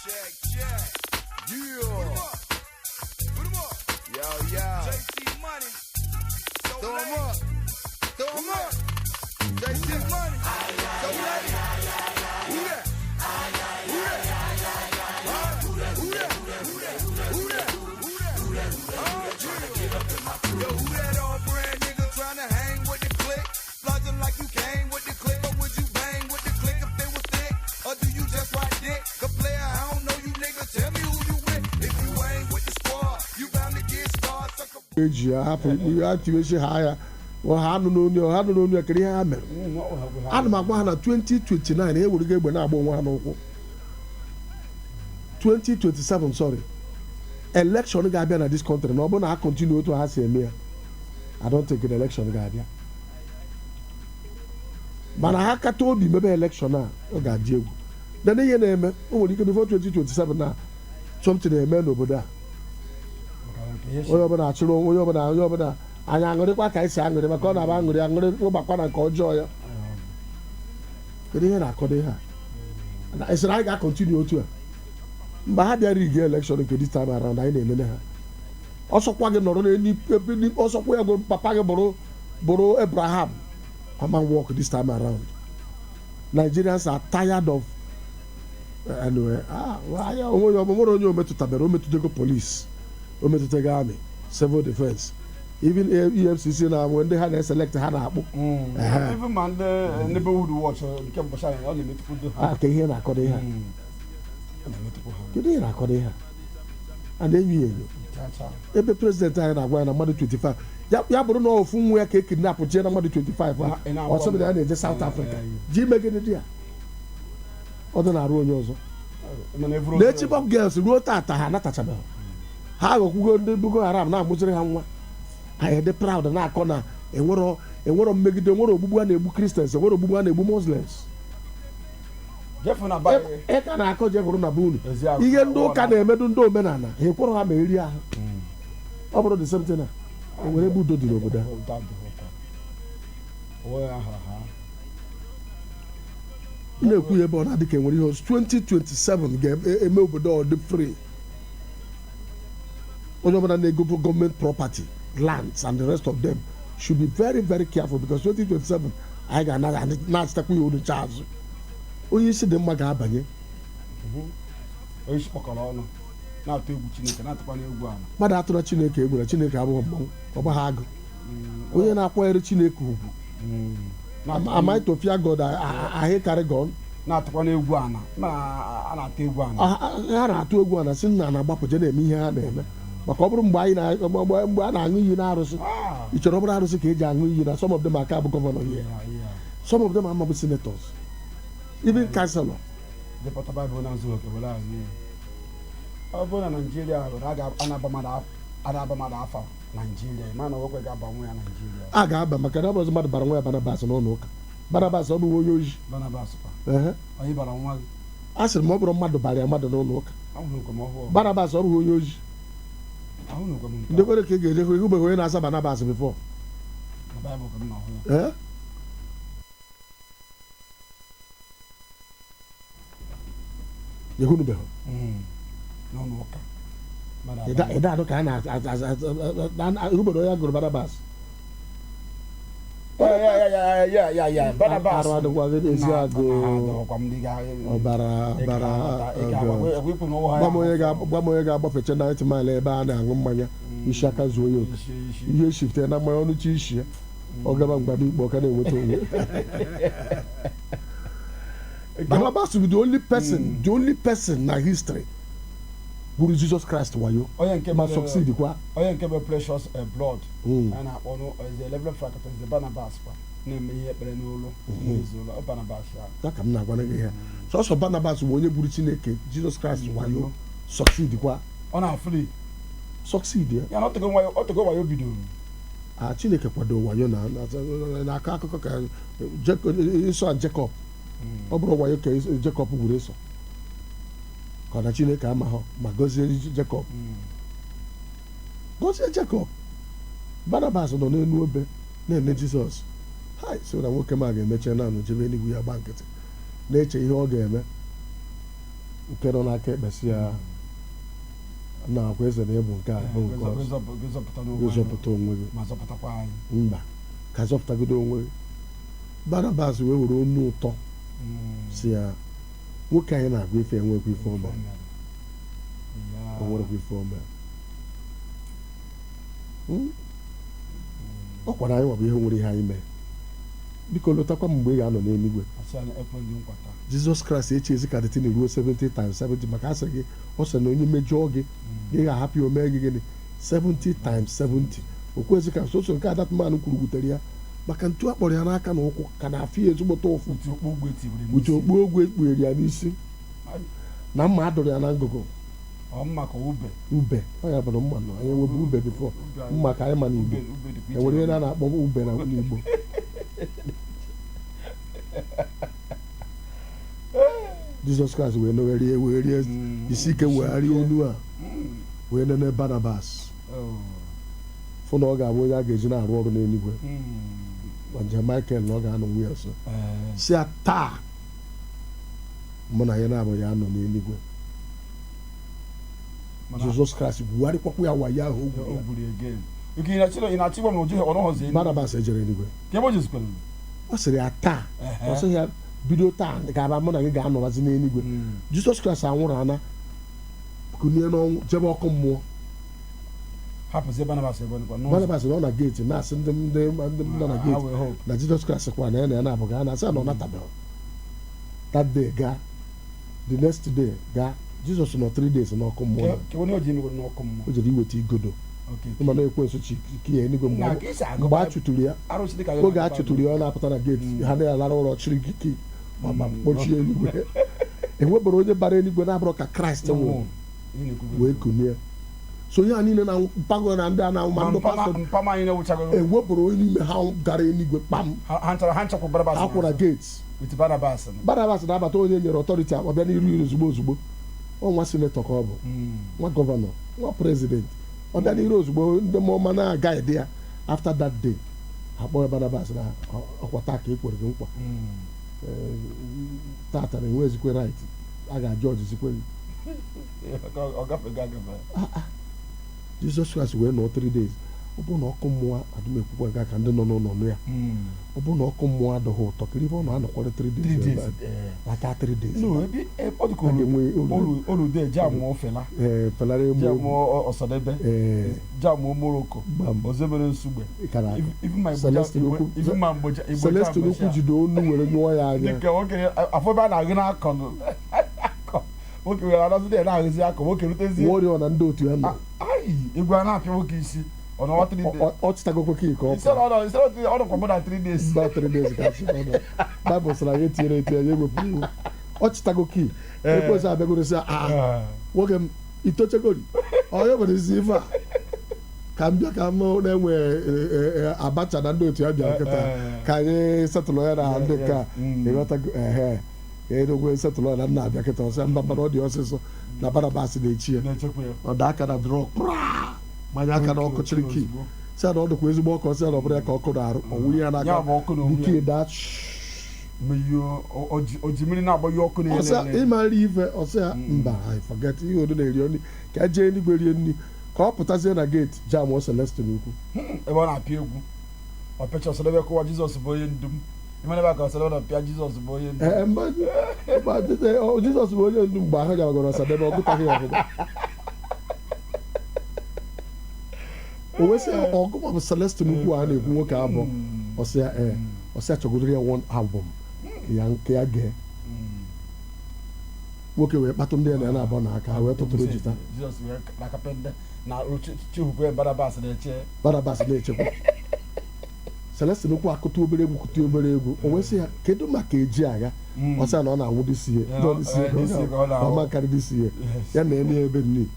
Check, check. Yeah. Put 'em up. Put 'em up. Yo, yo. JC Money. So Throw 'em up. Throw 'em up. JC Money. So late. Who that? Who that? Huh? Who that? Who that? Who that? Who that? Huh? Yo, who that all brand nigga tryna hang with the clique? Flogging like you came with the clique, or would you bang with the clique if they was thick? Or do you just ride dick? A player, I don't know you nigga. Tell me who you with. If you ain't with the squad, you bound to get scarred. Sucker. Eji ya hapụ ha tiwechi ha ya ha nụ n'onu ha nụ n'onu ya. Kedu ihe ha mere? Ana m agwa ha na 2029 ewere egbe na-agba onwe ha n'ụkwụ. 2027, sorry, election ga-abịa na this country na ọ bụrụ na ha continue otu ha si eme ya, I don't think the election ga-abịa. Mana ha kata obi mebe election a, ọ ga-adị egwu. Then ihe na-eme, o nwere ike before 2027 na something na-eme n'obodo a. Onye ọbụla achịrị onye ọbụla, onye ọbụla anyị aṅụrịkwa ka anyị si aṅụrị, maka ọ na-aba aṅụrị aṅụrị ụgbakwa na nke ọjọọ ya. Kedu ihe na-akọdo ihe a? Na esiri anyị ga-acontinue otu a mgbe ha bịara ige election nke this time around, anyị na-enene ha. Ọsọkwa gị nọrọ n'elu ebe ọsọkwa ya bụ papa gị bụrụ Abraham, come and work this time around. Nigerians are tired of. Anyway, ah, anya onwe onye ọ nwere onye o metụtabere. O metụtago police, o metụtago army, civil defense, even EFCC na nwe ndị ha na-eselect, ha na-akpụ. Ehe. Even ma ndị neighborhood watch nke mbọchị anyị, ọ na-emetụkwudo ha. Ah, ka ihe na-akọdo ihe a. Ọ na-emetụkwu ha. Kedu ihe na-akọdo ihe a? A na-enyo ya enyo. Chacha. Ebe president anyị na-agwa ya na mmadụ 25 ya bụrụ na ofu nwa ya ka e kidnap jee na mmadụ 25 a. Ị na-agwa Ọ sị na ya na-eje South Africa ji ime gịnị dị ya? Ọ dị na-arụ onye ọzọ. Mana evuru Na Chibok girls ruo tata ha anatachabeghị ha. Aghọkwugo ndị Boko Haram na-amụziri ha nwa. Anyị dị proud na-akọ na enwero mmegide, enwero ogbugbu a na-egbu Christians, enwero ogbugbu a na-egbu Muslims. Jefu na ba. Ị ka na-akọ je hụrụ na be unu. Ezi akụ- Ihe ndị ụka na-emedu ndị omenala ha ekwere ha ma eri ahụ. Ọ bụrụ the same thing a, o nwere ebe udo dị n'obodo a? Udo adịghị ụtọ. Onwe ya hụrụ ha. M na-ekwu ya ebe ọ na-adị ka enwere ihe ọzọ. 2027 ga-eme obodo ọ dị free. Onye ọbụla na-egobu gọọmenti property, lands and the rest of them should be very, very careful, because 2027 anyị ga-na-achịtakwa ya olu ncha azụ. Onye isi dị mma ga-abanye. Onye isi kpọkọrọ ọnụ na-atụ egwu Chineke, na-atụkwa n'egwu ala. Mmadụ atụrụ Chineke egwu na Chineke abụghị mmanwụ, ọ gbagha agụ. Onye na-akwanyere Chineke ugwu. Am I to fear God? I carry gun. Na-atụkwa n'egwu ana ma a na-atụ egwu ana. Ha na-atụ egwu ana sị nna na-agbapụje na-eme ihe ha na-eme, maka ọ bụrụ mgbe anyị na mgbe a na-aṅụ iyi na arụsị. Ị chọrọ ọ bụrụ arụsị ka eji aṅụ iyi na some of them aka bụ governor here, some of them amabụ senators, even councillor. Depọta Baịbụl na nzu oke were azụ iyi. Ọ bụrụ na Naijiria were a ga- a na-aba mmadụ afa Naijiria, ma na owekwe ga-aba nwa ya Naijiria. A ga-aba, maka na ọ bụrụ mmadụ bara nwa ya Barnabas n'ụlọ ụka. Barnabas ọ bụghị onye oji. Barnabas kwa. Ehe. Onye bara nwa gị? A sịrị m ọ bụrụ mmadụ bara ya mmadụ n'ụlọ ụka. Ahụnukwe m ọhụụ. Barnabas ọ bụghị onye oji. Ahụnukwe m nke Ndị kwere ka ị ga-eje hụ ịhụbeghị onye na-aza Barnabas before. Na Baịbụl ka m na-ahụ ya. Ee. Ịhụnubeghị? N'ụlọ ụka mmadụ Ịda anụ ka a na-ehubere onye a gụrụ Barnabas. Ya, Barnabas. Arụ adịkwaghị ezi agụ. Adọkwa m ndị ga Ọbara ọbara. Ekwu na ụwa. Gwa m onye ga-agbafecha 90 mile ebe a na-aṅụ mmanya isi aka zuo ya oke. Ihe shifte na mmanya ọnụchi isi ya, ọ gaba mgbado ikpe, ọ ka na-enweta onwe. Barnabas bụ the only person, the only person na history gburu Jesus Christ wayo onye nke ma succeed kwa. Onye nke bụ precious blood a na-akpọ eze Reverend Frank eze Barnabas kwa na-eme ihe ekpere n'ụlọ n'ezinụlọ ọ Barnabas ya. Ya ka m na-agwa gị ihe sọsọ Barnabas bụ onye gburu Chineke Jesus Christ wayo, succeed kwa. Ọ na-afụli. Succeed ya. Ya na ọtọgo wayo bidoro. A Chineke kwado wayo na na-akọ akụkọ ka Esau and Jacob. Ọ bụrụ wayo ka Jacob gwuru Esau, ka ọ na Chineke amaghọ ma gọzie Jacob, gọzie Jacob. Barnabas nọ n'elu obe na-ene Jizọs hai sị na nwoke m a ga-emecha naanị jebe eluigwe, ya gba nkịtị na-eche ihe ọ ga-eme. Nke nọ n'aka ekpe sị ya na akwa eze na ịbụ nke a bụ nke ọzọ. Gị zọpụta Gị n'onwe anyị, zọpụta onwe gị. Ma zọpụtakwa anyị. Mba, ka zọpụtagodo onwe gị. Barabas wee were onu ụtọ si ya, nwoke anyị na-agwa ife enwekwa ife o mere. O nwerekwa ife o mere. Ọ kwara anyị nwabụ ihe nwere ihe anyị mere. Biko lọtakwa m mgbe ị ga-anọ n'eluigwe. Asị anyị ekwe gị nkwata. Jizọs Kraịst echezi ka dịtị ruo 70 times 70, maka asị gị, ọ sị na onye mejọọ gị, gị ga-ahapụ ya o mee gị gịnị? 70 times 70. Okwezi ka soso nke adatman kwuru wutere ya, maka ntu a kpọrọ ya n'aka na ụkwụ ka na-afụ ya ezigbote ụfụ. Uche okpu ogwe tibiri uche n'isi. Okpu ogwe ekpughere ya n'isi na mma a dụrụ ya na ngụgụ. Ọ mma ka ube. Ube ọ ya bụrụ mma nọ anyị enwebu ube before. Ube anyị- Mma ka anyị ma n'Igbo. Ube dịkwa iche. Enwere ihe a na-akpọ ube na n'Igbo. Jizọs Kraịst wee nọgharịa wee rie isi ike, wegharịa onu a wee nene Barnabas, Oh. fụ na ọ ga-abụ onye a ga-eji na-arụ ọrụ n'eluigwe, ma njem Michael na ọ ga-anọ nwunye nso, si ya, taa mụ na ya na-abụ ya anọ n'eluigwe. Mana Jizọs Kraịst gwugharịkwakwa ya wayo ahụ o gwuru o ya. gwuru again. Oke, ị na-achọ ịgwa m na o jighị ọ nọghọzi elu. Barnabas ejere eluigwe. Ka ebe o jezikwara? Ọ sịrị ya taa. Ọ sịghị ya bido taa ga-aba mụ na gị ga-anọbazi n'eluigwe. Jizọs Kraịst anwụrụ ana, kunie n'ọnwụ, jebe ọkụ mmụọ. Hapụzie Barnabas ebe ọ nọkwa n'ụzọ. Barnabas nọ na geeti na-asị ndị nọ na Ha geeti wee hope. na Jizọs Kraịst kwa na ya na ya na-abụ gaa, na-asị ya na ọ natabeghị. That day gaa, the next day gaa, Jizọs nọ 3 days n'ọkụ mmụọ. Ka onye o ji emegoro n'ọkụ mmụọ. O jere iweta igodo. Okay. Mana ekwensu chi ki ya eluigwe mgbe Na ka esi agụ mgbe a chụtụrụ ya. Arụsị dịka Oge a chụtụrụ ya, ọ na-apụta na geeti ha na-alara ụlọ chiri gị ma kpochie eluigwe. Enwebere onye bara eluigwe na-abụrụ ka Kraịst nwụrụ wee kunie. So ihe a niile na mpago na ndị a na-anwụ, ma ndị pastọ, mpama anyị na-ewuchagoro. enwebụrụ onye n'ime ha gara eluigwe kpam. Ha nchara ha nchakwa Barnabas. Ha kwụ na geeti. With Barnabas. Barnabas na-abata, onye nyere authority ọ bịa n'iru iru ozugbo ozugbo. Ọ nwa senator ka ọ bụ, nwa governor, nwa president. Ọ bịa n'iru ozugbo, ndị mmụọ ọma na-agaghị ya. After that day, akpọ ya, Barnabas, na ọkwa taa ka e kwere gị nkwa. Tata na enwezikwe right a ga-ajụ ọjịzikwe gị. Ọ gafego agafe. Jizọs Kraịst wee nọ 3 days. Ọ bụrụ na ọkụ mmụọ adịm ekwukwa nke a ka ndị nọ n'ụlọ nụ ya, ọ bụrụ na ọkụ mmụọ adịghị ụtọ, kiri ebe ọ nọ-anọkwara 3 days. 3 days. Ebe a. Ata 3 days. No, ebe ọ dị ka A ga-enwe olu. olude ji amụọ Fela. Ee, felara Ji emu. amụọ Ọsadebe. Ee. Ji amụọ Morocco. Gbam. Ozebere Nsugbe. Kara aka. Even my Celestine Igbo Ukwu- even my Igbo Igbo Celestine Ukwu jide onu were nyụọ ya anya. Dịka nwoke afọ ebe a na-agụ n'akọ nụ. Akọ. Nwoke were anọzide ya na-agụzi akọ, nwoke rutezie. Warrior na ndị otu ya nọ. Ayi, egwu a na-apịa nwoke isi. Ọ nọwa 3 days. Ọ chịtagokwe ka ọ Isi ọ nọ isi ọ nọkwa more than 3 days. Mba, 3 days ka achị ọ nọ. Baịbụl sịrị anyị etinyere etinye ya ewepụ iwu. Ọ chịtago kii. Ekwensu abịagoro sị, "Ah, nwoke m itochegori onye nwere isi ife a ka m bịa ka m na-enwe Abacha na ndị otu ya bịa nkịta ka anyị setụlụ ya na ndị nke a." Ịghọtago? Ehe, ka enugwe setụlụ ya na nna abịa kịta. Ọsị mba, mba, na ọ dị ọsịsọ na Barabas na-echi ya. Na-echekwa ya. Ọ daa aka na drọ manya aka na ọkụ chiri kii, sị ya na ọ dịkwa ezigbo ọkụ. Ọsị ya na ọ bụrụ ya ka ọkụ na-arụ, ọ wụnye ya n'aka. Ya bụ ọkụ na onwe Ike ya. daa. Meyo o ji mmiri na-agba ya ọkụ Ọsị na-ele. ịma nri ife, ọsị ya mba, I forget ihe odu na-eri nri ka e jee eluigwe rie nri, ka ọ pụtazie na geeti jam Celestine Ukwu. Ebe ọ na-apịa egwu, ọ pịacha Ọsadebe kụwa "Jizọs bụ onye ndu m". Ịmana ebe a ka Ọsadebe na-apịa "Jizọs bụ onye ndu m". Ee, mba, Jizọs bụ onye ndu. Mgbe ahụ gawagoro Ọsadebe, ọ gụtaghị ya ọfụma. O wee sị ọgụma bụ Celestine Ukwu a na-ekwu nwoke abụọ. Ọsị ya ee, ọsị ya chọgoro ya one album ka ya nke ya gee. Nwoke wee kpatụ ndị ya na ya na-abụ n'aka, ha wee tụtụrụ jita. Jizọs wee na kapịnta na chihukwe Barabas na-eche. Barabas na-echekwa. Celestine Ukwu akụta obere egwu, kụta obere egwu. O wee sị ya, kedu maka eji agha? Ọ sị ya na ọ na-anwụ dịsi ihe. This year ka ọ na-anwụ. Ọma karị dịsi ihe ya na eme ebe nni.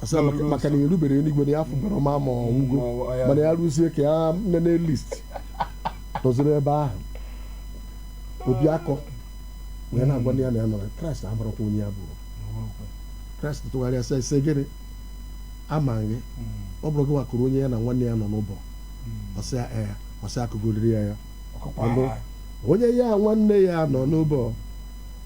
Ọ sị ya maka na erubere eluigwe na ya fụbara ma ma ọ nwụgo, mana ya rụzie ka ya nene list nọziri ebe ahụ. Obi akọ wee na-agwa ndị ya na ya nọ na Kraịst amarakwa onye ya bụ. Kraịst tụgharịa sị, sị gịnị ama gị? Ọ bụrụ gị wakụrụ onye ya na nwanne ya nọ n'ụbọ. Ọsị ya ee. Ọsị akụgoriri ya ya ọkụkọ. Ọnụ. Onye ya nwanne ya nọ n'ụbọ.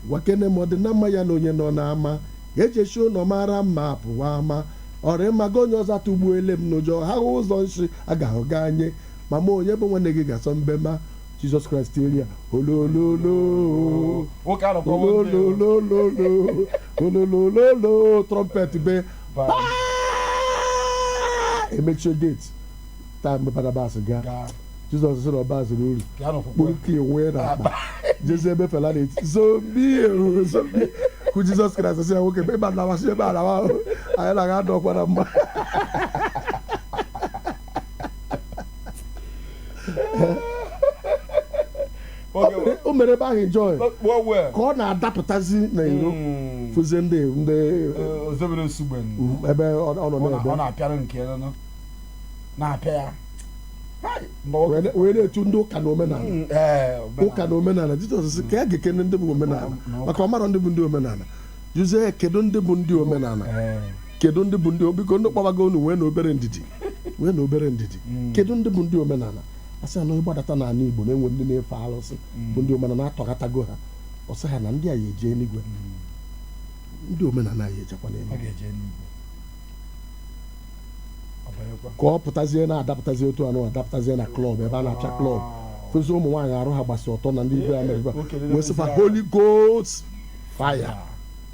Gwakene m ọdịna mma ya na onye nọ n'ama ejechi ụlọ mara mma pụwa ama ọrịmago onye ọzọ atụgbuele m n'ụjọ ha hụ ụzọ nshi agahụ gaa nye ma ma onye bụ nwanne gị ga-asọ mbe ma Jizọs Kraịst eri ya olololo. Nwoke arụkwa. Ololololo, ololololo, trumpet be emechie gate taa mgbe Barabas gaa. Jizọs sịrị ọbaz uru kpuru ka enwee na akpa jezi ebe fela na-eti zombi o, zombi hụ Jizọs Kraịst sị ya nwoke ebe a nawasị ebe a nawa ahụ anyị na aga adọkwa na mma. O mere ebe ahụ enjoy ka ọ na-adapụtazi na iro fụzie ndị Ozebere Nsugbe ebe ọ nọ ọ na-ebe na-apịara nke ya nọ na-apịa ya. Hai, mgbe nwoke- wee na-etu ndị ụka na omenala. Ee, Ụka na omenala. Jizọs sị ka ya ga-ekene ndị bụ omenala maka ọ mara ndị bụ ndị omenala. Jụzie ya kedu ndị bụ ndị omenala, kedu ndị bụ ndị biko ndị kpọbago unu nwee na obere ndidi, nwee na obere ndidi. Kedu ndị bụ ndị omenala? A sị na ịgbadata n'ala Igbo na-enwe ndị na-efe arụsị bụ ndị omenala atọghatago ha. Ọ sị ha na ndị a ya eje eluigwe, ndị omenala ya ejekwa ọ n'eluigwe. Ga-eje n'igwe. Ọ banyekwa. Ka ọ pụtazie na-adapụtazie otu anụ adapụtazie na club ebe a na-apịa club fụzi ụmụ nwaanyị arụ ha gbasi ọtọ na ndị ibe ya mere wee sịfa Holy Ghost fire.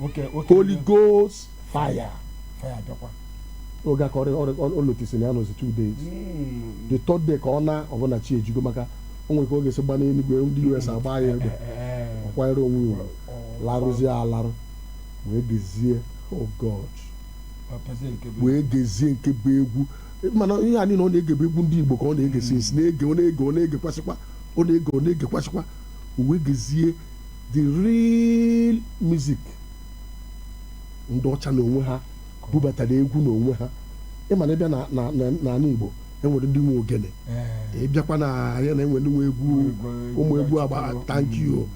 Nwoke nwoke. Holy Ghost fire. Fire bịakwa. Oge a ka ọ notisiri ya nọzi 2 days, the third day ka ọ na ọbụna chi ejigo maka o nwere ka ọ ga-esi gba n'eluigwe ndị US agba ya egbe. Ọ kwanyere onwe ya ugwu larụzie alarụ wee gezie, oh God, wee gezie nke bụ egwu. Mana ihe a niile ọ na-egebe egwu ndị Igbo ka ọ na-egesi esi na-ege, ọ na-ege, ọ na-egekwasịkwa, ọ na-ege, ọ na-egekwasịkwa, wee gezie the real music ndị ọcha na onwe ha bubatara egwu n'onwe ha. Ịma na ịbịa n'ala Igbo enwere ndị nwe ogene, ịbịakwa na ahịa na enwe ndị nwe egwu, ụmụ egwu agba. Thank you.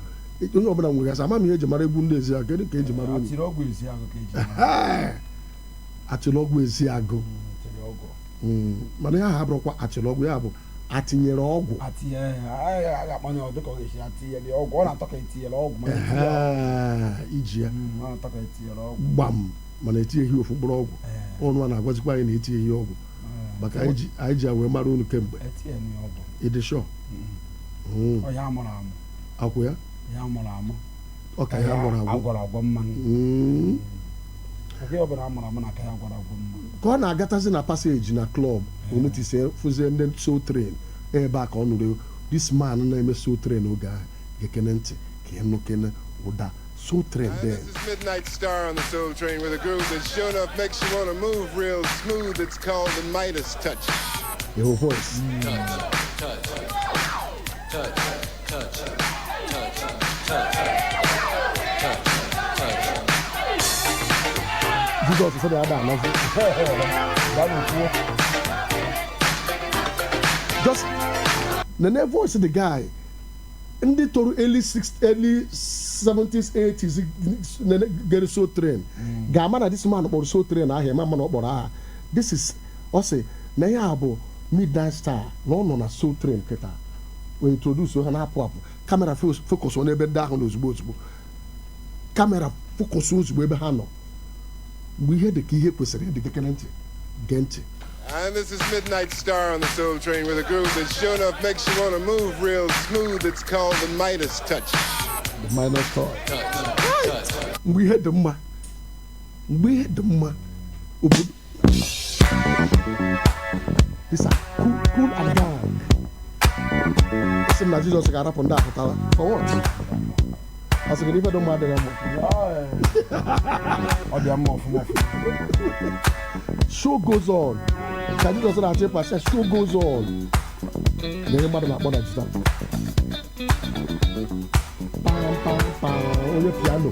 Onye ọbụla nwegasị ama m ihe eji mara egwu ndị ezi agụ. Kedu ka eji mara unu? Atịrị ọgwụ ezi agụ ka eji mara. Ee, atịrị ọgwụ ezi agụ. Atịrị ọgwụ. Mana ya ha abụrụkwa atịrị ọgwụ, ya bụ atinyere ọgwụ. Atinye a ga-akpanye ọ dịka ọ ga-esi atinyere ọgwụ, ọ na-atọ ka etinyere ọgwụ mana etinye ọgwụ. Ehe, iji ya. Ọ na-atọ ka etinyere ọgwụ. Gbam, mana etinyeghị ofu mkpụrụ ọgwụ. Ọnụ a na-agwazikwa anyị na etinyeghị ọgwụ maka anyị ji ya wee mara unu kemgbe. Etinye ọgwụ. Ịdị sure? Ọ ya amụrụ amụ. Akwụ ya. Ya amụrụ amụ. Ọ ka ya gwọrọ agwọ. Agwọrọ agwọ mmanụ. Oge ọbụla amụrụ amụ na ka ya gwọrọ agwọ mmanụ. Ka ọ na-agatazi na passage na club onutise fụzie ndị Soul Train ebe a ka ọ nụrụ this man na-eme Soul Train oge ahụ ga-ekene ntị ka ịnụ kene ụda Soul Train And then. this is Midnight Star on the Soul Train with a groove that sure enough makes you want to move real smooth. It's called the Midas Touch. Your voice. Touch, touch, touch, touch, touch, touch, touch, touch. Jizọs sị na ya da anazi. Gaa n'okwuo. Just nene voice the guy. Ndị toro early 60, early 70s, 80s nene gere Soul Train ga-ama na this man kpọrọ Soul Train ahụ ema mana ọ kpọrọ aha. This is ọ sị na ihe a bụ Midnight Star na ọ nọ na Soul Train kịta o introduce ha na-apụ apụ, camera focus n'ebe ndị ahụ na ozugbo ozugbo camera focus ozugbo ebe ha nọ mgbe ihe dị ka ihe kwesịrị ịdị. Gekene ntị, gee ntị. And this is Midnight Star on the Soul Train with a groove that sure enough makes you want to move real smooth. It's called the Midas Touch. The Midas Touch. Touch, touch. Mgbe ihe dị mma, mgbe ihe dị mma obodo. These are cool, cool and gang. Sị m na Jizọs ga-arapụ ndị apụtara for what? Ọ sị gị na ife dị mma adịghị mma. Ọ dị mma ọfụma ọfụma. Show goes on. Ka Jizọs na-achọ ịpasị show goes on na ihe mmadụ na-akpọ na jita pam pam pam onye piano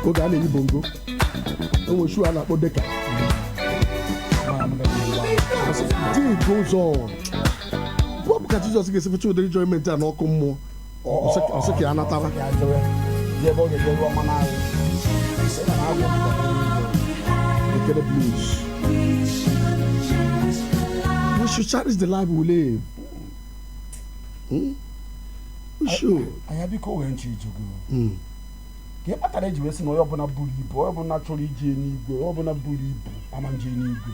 oge a na-eyi bongo enwe show a na-akpọ deka. Day goes on. Ọ bụ ka Jizọs ga-esi fecha ụdịrị enjoyment a n'ọkụ mmụọ, ọ sị ka ya natara. Ya jewe jee ebe ọ ga-eje rụọ mmanụ aṅụ. Ị na na-agwụ. Ekele blues. We should cherish the life we live. We should. Anya biko wee nche ijugo ka ị kpatara eji wee sị na onye ọbụla buru ibu, onye ọbụla chọrọ ije n'igwe, onye ọbụla buru ibu ama nje n'igwe,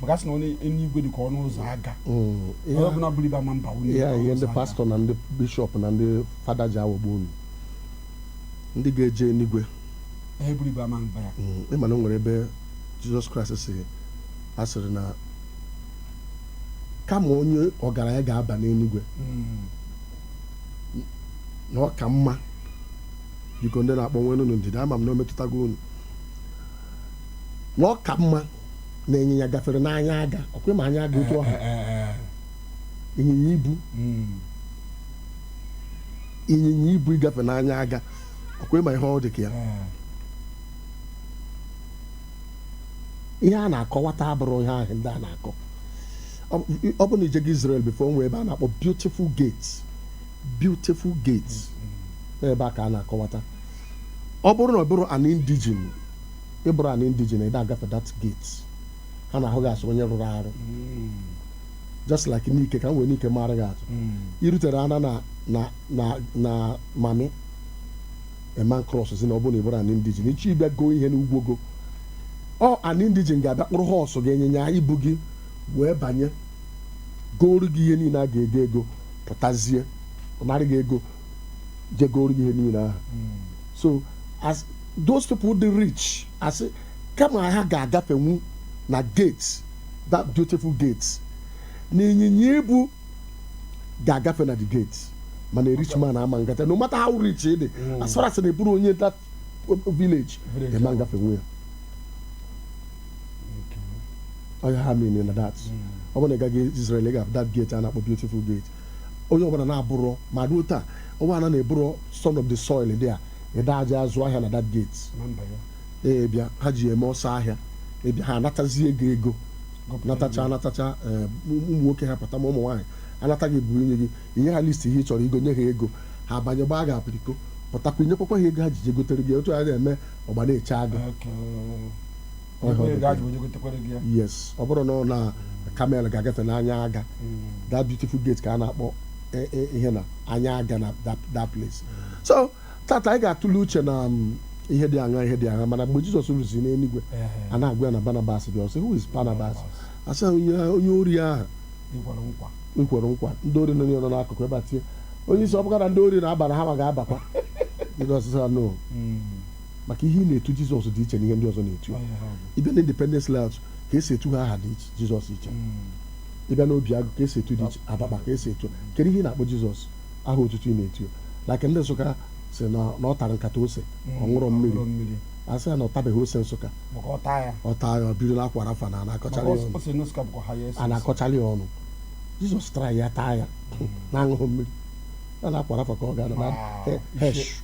maka sị na onye eluigwe dị ka ọnụ ụzọ aga, onye ọbụla buru ibu ama mba. Ihe a, ihe ndị pastọ na ndị bishọp na ndị fada ji aghọgbu unu, ndị ga-eje eluigwe. Onye buru ibu ama mba ya. Ịma na o nwere ebe Jizọs Kraịst si a sịrị na kama onye ọgaranya ga-aba n'eluigwe, na ọ ka mma. Biko, ndị na-akpọ, nwe unu ndidi, ama m na o metụtago unu, na ọ ka mma na ịnyịnya gafere n'anya aga ọkwa ma anya aga otu ọha ịnyịnya ibu, ịnyịnya ibu ịgafe n'anya aga ọkwa ma ihe ọ dị ka ya. Ihe a na-akọwata abụrụ ihe ahụ ndị a na-akọ. Ọ bụ na ijego Israel before, nwee ebe a na-akpọ Beautiful Gate. Beautiful Gate, ebe a ka a na-akọwata. Ọ bụrụ na ọ bụrụ an indigene, ịbụrụ an indigene, ị na-agafe that gate, ha na-ahụ gị asụ onye rụrụ arụ, just like n'ike ka m wee n'ike mara gị atụ. Irutere ana na mami eman cross si na ọ bụrụ na ị bụrụ an indigene, ịchọ ịbịa goo ihe n'ugwo go, ọ an indigene ga-abịa kpụrụ horse gị, ịnyịnya ibu gị, wee banye goru gị ihe niile a ga-ego ego, pụtazie narị gị ego, je goru gị ihe niile ahụ. So as those people dị rich, asị kama ha ga-agafenwu na gate, that Beautiful Gate, na ịnyịnya ibu ga-agafe na the gate, mana a rich man ama ngata. No matter how rich ị dị, as far as na eburu onye that village, Village. ema ngafenwu ya. Ọ ha mean na that ọ bụrụ na ị gaghị Israel, ị ga that gate a na-akpọ Beautiful Gate, onye ọbụla na-abụrọ ma ruo taa, ọbụla na-ebụrọ son of the soil dị a ịda aja azụ ahịa na that gate. Na mba ya. Ee, bịa ha ji eme ọsọ ahịa, ịbịa ha anatazie ego ego Gọpụta. Natacha anatacha, ee, ụmụ nwoke ha pụta ma ụmụ nwaanyị anataghị bụ inye gị, inye ha list ihe ị chọrọ igo, nye ha ego, ha abanye gbaa gị apiriko, pụtakwa, inyekwakwa ha ego ha ji je gotere gị. Otu a na-eme ọgba na-eche agụ. Ọ ihe ọ Ego dị. a ji wee gotekwere gị ya. Yes, ọ bụrụ na ọ na camel ga-agafe n'anya aga, that Beautiful Gate ka a na-akpọ ihe na anya aga na that place. So tata anyị ga-atụle uche na ihe dị aṅa, ihe dị aṅa, mana mgbe Jizọs rụziri n'eluigwe, a na-agwa ya na Barnabas bịa, ọsị, "Who is Barnabas?" Asị onye ori ahụ Ikwere nkwa. Ikwere nkwa. Ndị ori nọ nọ n'akụkụ ebe a tie, "Onye isi, ọ bụga na ndị ori na-aba na ha ma ga-abakwa." Jizọs sị ha, "No," maka ihe ị na-etu Jizọs dị iche na ihe ndị ọzọ na-etu ya. Ọ ihe ha bụ. Ịbịa na Independence Layout, ka esi etu ha aha dị iche, Jizọs iche. Ịbịa n'obi agụ, ka esi etu dị iche, Abakpa, ka esi etu. Kedu ihe ị na-akpọ Jizọs, aha otutu ị na-etu ya? Like ndị Nsụka si na ọ tara nkata ose, ọ ṅụrọ mmiri. Ọ ṅụrọ mmiri. Asị ya na ọ tabeghị ose Nsụka. Maka ọ taa ya. Ọ taa ya, ọ biri n'akwa rafa na ana-akọcharị Maka ya ọnụ. ose Nsụka bụkwa ha ya. A na-akọcharị ya ọnụ. Jizọs tara ya, taa ya na-aṅụghị mmiri, a na-akwa rafa ka ọ ga-anọ na hash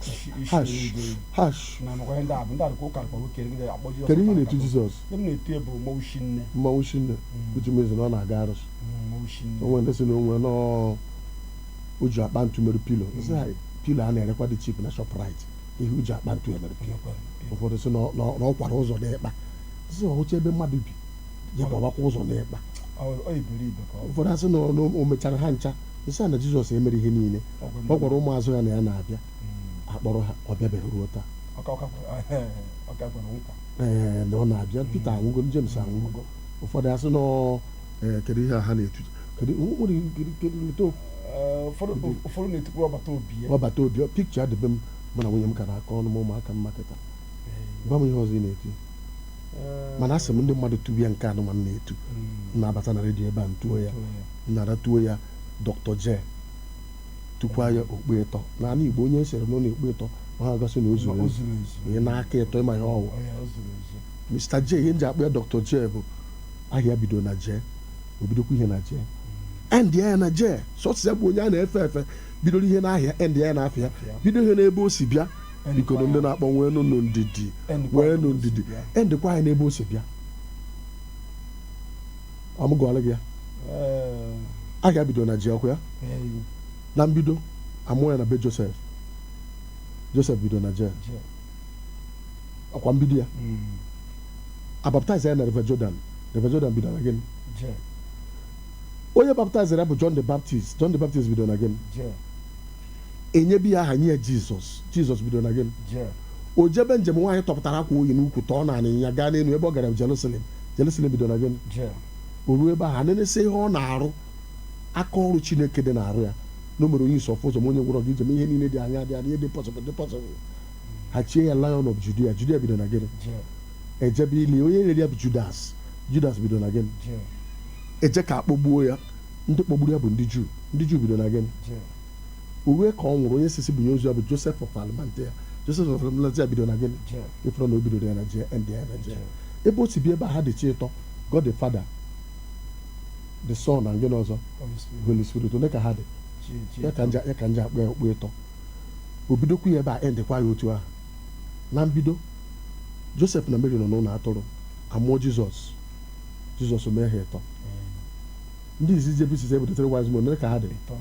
hash hash. Na makwa ihe ndị a bụ ndị a dịkwa ụka dịkwa nwoke ndị akpọ Jizọs. Kedu ihe ị na-etu Jizọs? Ihe m na-etu ya bụ mmọnwụ shinne. Mmanwụ shinne, uchu mezi na ọ na-aga arụsị. Mmọnwụ shinne. Onwe ndị sị na onwe nọọ o ji akpa ntu mere pillow. Nsị ha, pillow a na-erekwa dị cheap na Shoprite, ihe o ji akpa ntu emere pillow. Ụfọdụ sị na ọ kwara ụzọ n'ịkpa, sị ọhụcha ebe mmadụ bi je kwawakwa ụzọ n'ịkpa. Ọ iberibe ka ọ bụ. Ụfọdụ asị na o mechara ha ncha. Nsị a na Jizọs emere ihe niile. Ọ gwara ụmụazụ ya na ya na-abịa, akpọrọ ha, ọ bịabeghị ruo taa. Ọka kwere nkwa. Ee, na ọ na-abịa. Pita anwụgo, James anwụgo. Ụfọdụ asị na ee, kedu ihe a ha na-etu? Kedu nwere kedu leta ofu? Ee, ụfọdụ na-etukwa ọbata obi ya. Ọbata obi pikcha adịbe m, mụ na nwunye m ka na-akọ ọnụ m, ụmụaka m makịta. Gwa m ihe ọzọ ị na-etu. Mana asị m ndị mmadụ tubu ya nke anụ ma m na-etu. M na-abata na redio ebe a, ntuo ya, m nara tuo ya Dr. J, tukwa ya okpu ịtọ n'ala Igbo. Onye esere na ọ na-ekpu ịtọ, ọ ha gosi na o zuru O ezu. zuru ezu. Ihe n'aka ịtọ, ịma ihe ọwụ. Ọ ya, o zuru ezu. Mr. J, ihe m ji akpọ ya Dr. J bụ ahịa bido na J, o bidokwa ihe na J, end ya na J. Sọsọ ya bụ onye a na-efe efe bidoro ihe n'ahịa, end ya n'afịa, bido ihe n'ebe o si bịa. Biko, ndị na-akpọ, nwee nụ ndidi. Endkwa nwee n'ebe nụ o si ndidi. bịa. Endkwa anyị n'ebe o si bịa. Ọmụgwọọlụ gị ya. Ee, ahịa bido na ji ọkụ ya. Ee, Na mbido, amụọ ya na be Joseph. Joseph bido na J. J. Ọkwa mbido ya, abaptize ya na River Jordan. River Jordan bido na gịnị? J. Onye baptizere ya bụ John the Baptist. John the Baptist bido na gịnị? J. Enyebi ya aha, nye ya Jizọs. Jizọs bidoro na gịnị? J. O jebe njem, nwaanyị tọpụtara akwa oyi n'ukwu, tọọ na ịnyịnya gaa n'elu. Ebe ọ gara Jerusalem, Jerusalem bidoro na gịnị? J. O ruo ebe ahụ, anenesi ihe ọ na-arụ, aka ọrụ Chineke dị na-arụ ya, na o mere onye isi ọfụ ụzọ, ma onye ngwụrọ gị ije, ma ihe niile dị anya dị anya, ihe dị possible dị possible. Ha chie ya Lion of Judea. Judea bidoro na gịnị? J. Ejebe ili, onye nyere ya bụ Judas. Judas bidoro na gịnị? J. Eje ka akpọgbuo ya, ndị kpọgburu ya bụ ndị Juu. Ndị Juu bidoro na gịnị? J. O rue ka ọ nwụrụ, onye sisi bunye ozu ya bụ Joseph of Arimathea. Joseph of Arimathea bidoro na gịnị? J. Ịfụrụ na o bidoro ya na J, ndị ya na J. Ebe o si bi ebe a, ha dị chi ịtọ: God the Father, the Son na gịnị ọzọ? Holy Spirit. Holy Spirit. One ka ha dị? Chi chi. Ya ka nje akpọ ya okpu ịtọ. O bidokwa ya ebe a, endịkwa ya otu ahụ. Na mbido, Joseph na Mary nọ n'ụlọ atụrụ, amụọ Jizọs. Jizọs mee ha ịtọ. Ndị izizi ebisisi ebutetere wise men, one ka ha dị? Ịtọ.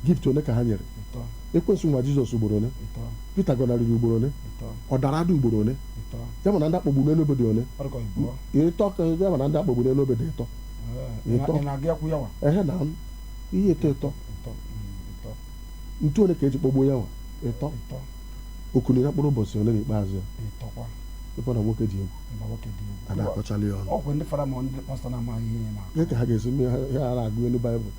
Gift one ka ha nyere? Ịtọ. Ekwensu nwa Jizọs ugboro one? Ịtọ. Pita gọnarịrị ugboro one? Ịtọ. Ọ dara ada ugboro one? Ịtọ. Ya ma na ndị akpọgburu n'elu obodo one? Ọ dịka ịbụọ. Ịtọ ya ma na ndị akpọgburu n'elu obodo ịtọ. Ịtọ. Ị na-aga ekwu ya wa? Ehe, na ihe ịtọ ịtọ. Ịtọ. Ịtọ. Ntu one ka eji kpọgbuo ya nwa? Ịtọ. Ịtọ. Okuni na mkpụrụ ụbọchị ole n'ikpeazụ ya? Ịtọkwa. Ife na nwoke dị egwu. Mba, nwoke dị egwu. A na-akọchala ya ọnụ. Ọkwa ndị fara ma ndị pastọ na-amaghị ihe na Ihe ka ha ga-esi mee ihe ha na-agụ elu Baịbụl,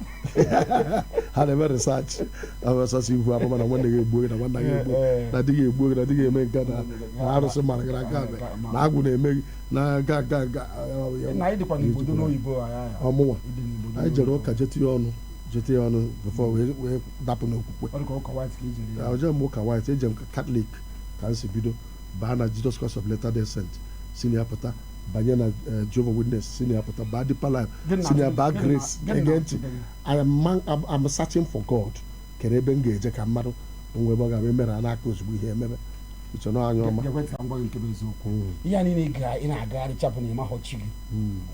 ha na-eme research ọsọsọ ibu abụma na nwanne gị egbuo gị, na nwanna gị egbuo, na di gị egbuo gị, na di gị eme nke na arụsị mara gị na nke a na agwụ na-eme gị na ga ga ga. Na anyị dịkwa n'obodo n'oyibo ya ya. Ọmụnwa Ịdị n'obodo anyị jere n'oyibo. ụka jete ya ọnụ before wee dapụ n'okwukwe. Ọ dịka ụka white ka ijere ya. Eje m ụka white, eje m Catholic ka m si bido baa na Jesus Christ of Latter Day Saint, si na ya pụta banye na Jehovah Witness, si na ya pụta baa Deeper Life, si na ya baa Grace. Ege ntị, I am man, I'm searching for God. Kere ebe m ga-eje ka mmadụ onwe ebe ọ ga-abụ emere a n'aka ozugbo ihe emebe uche na anya ọma. Ekwentị, ka m gwa gị nke bụ eziokwu. Ihe a niile ị na-agagharị chapụ na ịmahọ chi gị.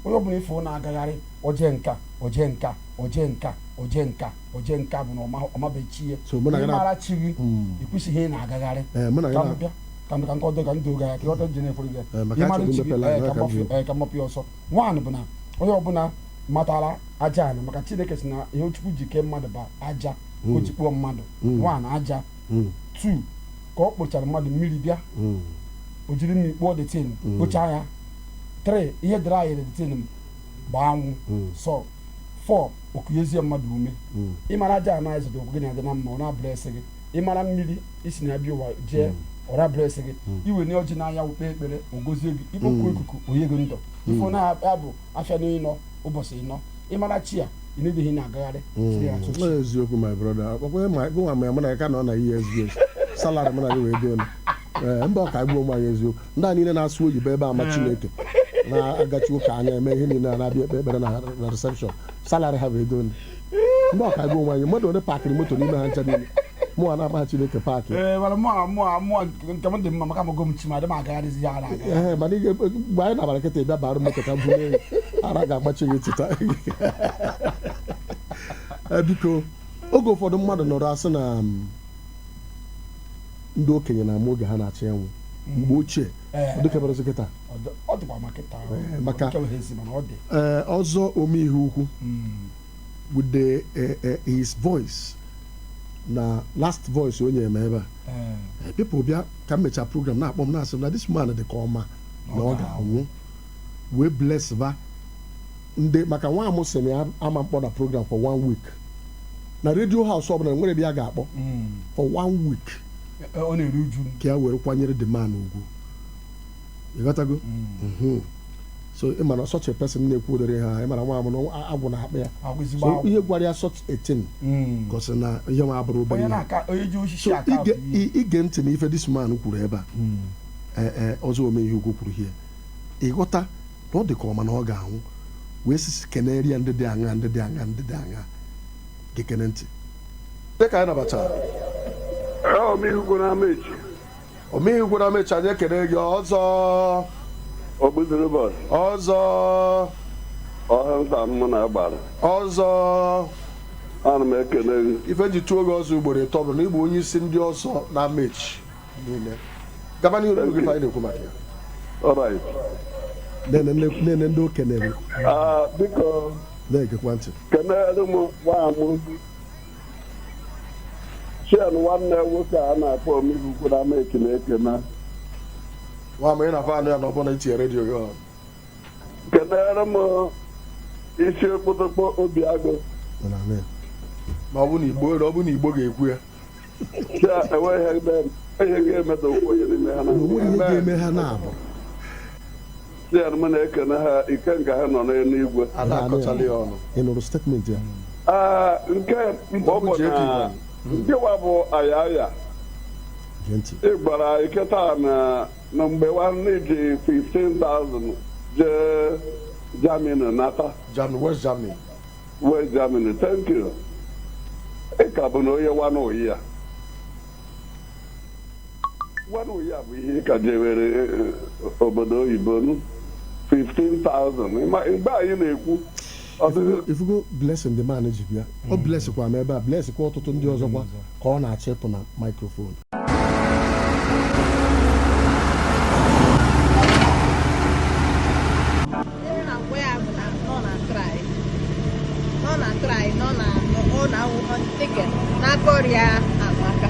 Onye ọbụla ifo na-agagharị, oje nka, oje nka, oje nka, oje nka, oje nka, bụ na ọmabeghị chi ya. So mụ na gị Ịmara chi gị, ikwesịghị ị na-agagharị. Ee, mụ na gị Ka m bịa ka m kọdo ka m doo gị anya ka ịghọta nje na-ekwere gị. Ee, maka Ịmara achọrọ chi gị, imepe line, ka ka m ka mgbapụ ya ọsọ. One bụ na onye ọbụla matara aja ana, maka Chineke si na ihe Chukwu ji kee mmadụ bụ aja ka o ji kpụọ mmadụ. One, aja. Two, ka ọ kpochara mmadụ, mmiri bịa, o jiri mmiri kpụọ the thing, kpochaa ya. Three, ihe dịrị anyị the thing gbaa anwụ. So four, okunyezie mmadụ ume. Ịmara aja ana anyị zụta, okwu gị na-adị na mma, ọ na-abụrụ gị. Ịmara mmiri isi na bịa ụwa jee, ọ na-abụrụ gị. Iwe nye ọjị n'anya, kpee ekpere, o gozie gị. Ikpokwu ikuku, onye gị ndụ ifo na-abụ afịa n'ịnọ ụbọchị ịnọ. Ịmara chi ya, ị na-edeghị na-agagharị. Chi ya atụ chi. Ọ eziokwu, my brother. Ọkwa ma gụnwa ma ya mụ na ya ka nọ na ESBS, salary mụ na gị wee dị ole? Ee, mba, ọ ka gbuo m anyị eziokwu. Ndị a niile na-asụ oyibo ebe ama Chineke na-agachi ụka anya eme ihe niile a na-abịa ekpe ekpere na reception, salary ha bụ ego ole? Mba, ọ ka gbuo m anyị. Mmadụ ole parkịrị moto n'ime ha ncha niile? Mụnwa na-akpa ha Chineke park. Ee, mana mụa nke m dị mma maka amago m chi ma adị m agagharịzi ya ara aga. Ee, mana mgbe anyị nabara kịta, ịbịa bara moto ka bulie ara ga-agbachi gị tita. Ee, biko, oge ụfọdụ mmadụ nọrọ asị na ndị okenye na-ama oge ha na-achọ ịnwụ mgbe ochie. Ee. Ọ dịka kịta. Ọ dịkwa ma kịta. Ee, maka- nke bụ ezi, mana ọ dị. Ee, ọzọ ome ihe ukwu with the his voice na last voice onye eme ebe a. People bịa ka m mechaa program na-akpọ m, na-asị m na this man dị ka ọma na ọ ga-anwụ wee bless va ndị, maka nwa amụ sị na ya ama mkpọ na program for one week na radio house ọbụla nwere ebe ya ga-akpọ for one week. Ọ na-eru uju. Ka ya were kwanyere the man ugwu, ịghọtago? So ị mara such a person na-ekwu ụdịrị ha, ị mara nwa amụ na agwụ na-akpa ya. Agwụ ezigbo So agwụ. ihe gwara ya such a thing gosi na ihe nwa abụrụ obere onye ihe. na-aka onye ji osisi So aka ige bụ ihe. ige ntị na ife this man kwuru ebe a, ee, ọzọ ome ihe ukwu kwuru ihe, ịghọta na ọ dị ka ọma na ọ ga-anwụ wee sisi kenere ya ndị dị aṅa, ndị dị aṅa, ndị dị aṅa gekene ntị dị ka anyị nabatara. Omeihe na Amechi. Omeihe ukwu na mechi, anyị ekene gị ọzọ. Ogbuzuru bọs. Ọzọ. Ọha nta m na agbara. Ọzọ. Ana m ekele gị. Ife ji tụọ gị ọzọ ugboro ịtọ bụ na ịbụ onye isi ndị ọzọ na mechi niile. Gaba n'ihu n'oge ife anyị na-ekwu maka ya. Alright. Nene ndị okenye. Ah, biko. Na-egekwa ntị. Kenere m nwa m Chen nwanne nwoke a na-akpọ omibukwu na ama ekene ekene. Nwa ma ị na-afọ anụ ya na ọ bụrụ na itinye redio gị on. Kenere m isi okpotokpo obi agụ. Ị na-anụ ya. Ma ọ bụ na Igbo, ọ bụ na Igbo ga-ekwu ya. Chia enweghị ihe ga-emeda okwu onye n'ime ha na Na onweghị ihe ga-eme ha na-abụ. Chen m na-ekene ha ike nga ha nọ n'eluigwe. Ada akọchala ya ọnụ. Ị nụrụ statement ya? Ee, nke mbụ bụ na nkewa bụ ayaya. Gee ntị. Ị gwara anyị kịta na na mgbe nwanne ji 15,000 jee Germany nata. Germany, West Germany. West Germany, thank you. Ị ka bụ na onye nwanne oyi ya. Nwanne oyi ya bụ ihe ị ka jewere obodo oyibo nu 15,000. Mgbe anyị na-ekwu ọtụtụ Ifugo blessing the man ji bịa. Ọ bless kwa m ebe a, bless kwa ọtụtụ ndị ọzọkwa ka ọ na-achọ ịpụ na microphone. Ihe na-agwa ya bụ na ọ na-atry, ọ na-atry, na ọ na ọ na-awụ dịka n'aka ọrịa amaka.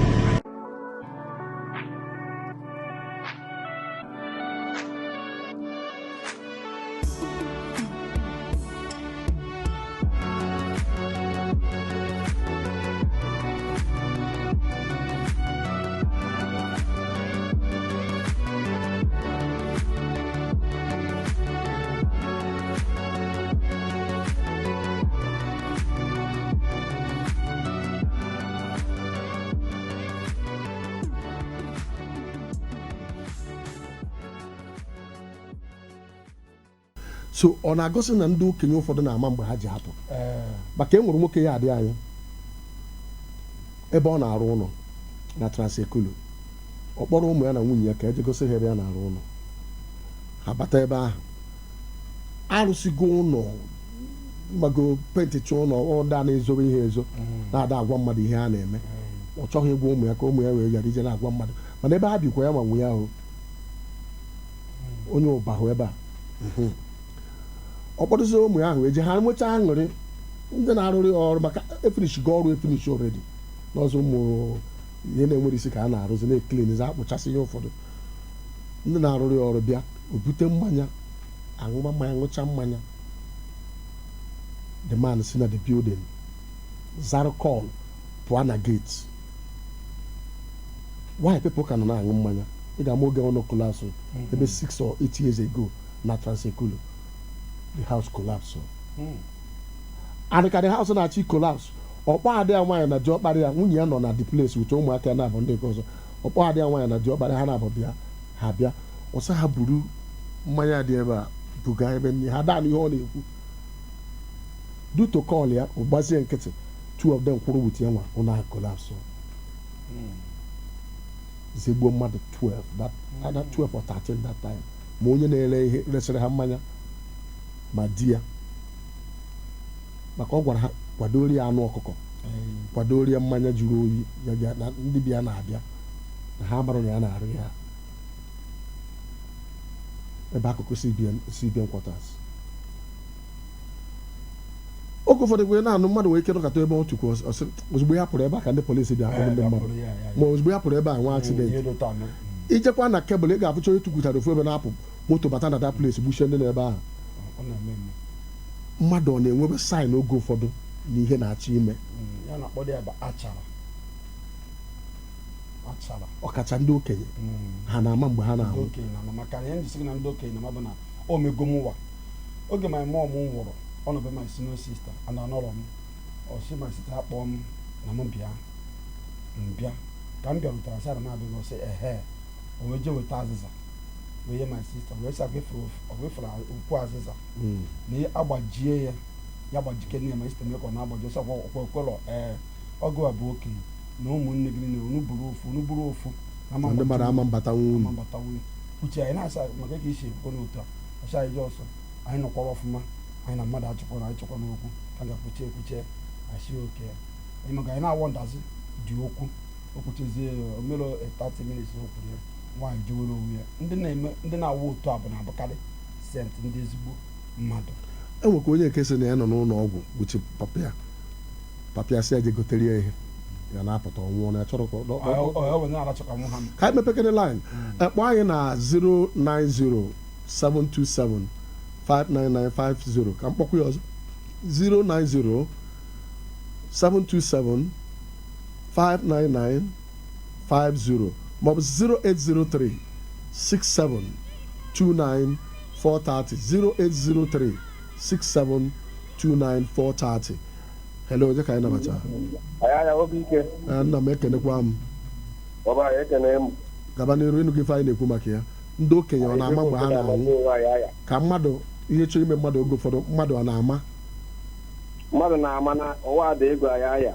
So ọ na-agosi na ndị okenye ụfọdụ na-ama mgbe ha ji apụ, maka e nwere nwoke ya adị anyị ebe ọ na-arụ ụlọ na Transekulu. Ọ kpọrọ ụmụ ya na nwunye ya ka eje gosi ha ebe ya na-arụ ụlọ. Ha bata ebe ahụ, arụsigo ụlọ, gbago painticha ụlọ. Ọ ndị a na-ezobe ihe ezo, na-ada agwa mmadụ ihe a na-eme. Ọ chọghị ịgwa ụmụ ya ka ụmụ ya wee ghara ije na-agwa mmadụ, mana ebe ha bikwa ya ma nwunye ahụ onye ụba hụ ebe a. Ọ kpọrọzie ụmụ ya ahụ eje, ha nwechaa aṅụrị. Ndị na-arụrụ ya ọrụ, maka efinishigo ọrụ, efinish already, n'ọzọ ụmụ ihe na-enwere isi ka a na-arụzi, na-ecleanizi, akpụchasị ihe ụfọdụ. Ndị na-arụrụ ya ọrụ bịa, o bute mmanya, aṅụma mmanya, ṅụcha mmanya. The man si na the building zara call pụọ na gate. Why people ka nọ na-aṅụ mmanya? Ị ga-ama oge ọnụ collapse ebe 6 or 8 years ago na Transekulu. The house collapse, and ka the house na-achị collapse, ọkpọ adị ya nwaanyị na diọkpara ya, nwunye ya nọ na the place with ụmụaka ya na-abụ ndị nke ọzọ. Ọkpọ adị ya nwaanyị na diọkpara ha na-abụ bịa. Ha bịa, ọsọ ha buru mmanya dị ebe a buga ebe nne ha daa. Ihe ọ na-ekwu due to call ya, ọ gbazie nkịtị. Two of them kwụrụ with ya nwa, ụlọ collapse, zigbuo mmadụ 12, that either 12 or 13 that time, ma onye na-ere ihe resịrị ha mmanya, ma di ya, maka ọ gwara ha kwadoro ya anụ ọkụkọ, kwadoro ya mmanya jụrụ oyi ya bịa na ndị bịa na-abịa na ha marụ na ya na-arụ ya ebe akụkụ CBN, CBN quarters. Oge ụfọdụ kwe na-anụ mmadụ nwere ike nọkọta ebe ọ tukwu, ọsị ozugbo ya pụrụ ebe a ka ndị polisi bịa akpọrọ ndị mmadụ, ma ozugbo ya pụrụ ebe a nwa accident. Ijekwa na cable, ị ga-afụcha onye tukwutara ofu ebe na-apụ moto bata na that place, gbuchie ndị nọ ebe ahụ. Mmadụ ọ na-enwebe sign oge ụfọdụ na ihe na-achọ ime. Ya na-akpọ ya bụ achara achara. Ọkacha ndị okenye, ha na-ama mgbe ha ndị na-anwụ. Okenye na-ama, maka na ihe njisi gị na ndị okenye na-ama bụ na o mego m ụwa. Oge my mom nwụrụ, ọ nọ be my senior sister and anọrọ m. Ọ sị my sister akpọọ m na m bịa. M bịa, ka m bịarutere, sị ana m abịaghị. Ọ sị ehe, o wee jee weta azịza wee nye my sister, wee sị agwefere okwu azịza na ya agbajie ya, ya gbajike nne ya. Ma sister mee ka ọ na-agbaji ọsọ ọkwa ekwelọ. Ee, ọgụ a bụ okenye na ụmụnne gị niile, unu buru ofu, unu buru ofu na ama na ndị mmadụ ama mbata ama unu. Mbata nwunye uche anyị na-asa maka ka isi ekwukọ n'otu a. Ọsị anyị jee ọsọ, anyị nọkwara ọfụma, anyị na mmadụ achịkwa na anyị chọkwa n'okwu ka ga-ekwuche ekwuche asị oke anyị, maka anyị na-awọ ndazi dị okwu. O kwuchezie ya, o mere 30 minutes o kwuru ya, nwaanyị jewere onwe ya. Ndị na-eme, ndị na-awụ otu a bụ na-abụkarị saint, ndị ezigbo mmadụ. Enwekwa onye nke sị na ya nọ n'ụlọ ọgwụ gbuchi papa ya. Papa ya sị ya je gotere ya ihe. ya na-apụta ọnwụọ na chọrọ ka Ọ wee na-arachọ ka nwụ ha. Ka anyị mepekere line. Kpọọ anyị na 09072759950. Ka m kpọkwa ya ọzọ, 09072759950, maọbụ 08036729430, 08036729430. Hello, onye ka anyị nabata? Aya obi ike. Nna m, ekenekwa m. Ọba anyị, ekene m. Gaba n'iru. Ịnụ gị, ife anyị na-ekwu maka ya, ndị okenye ọ na-ama mgbe ha na-anwụ, ka mmadụ ihe chọrọ ime mmadụ oge ụfọdụ, mmadụ ọ na-ama? Mmadụ na-ama na ụwa dị ego. Aya aya,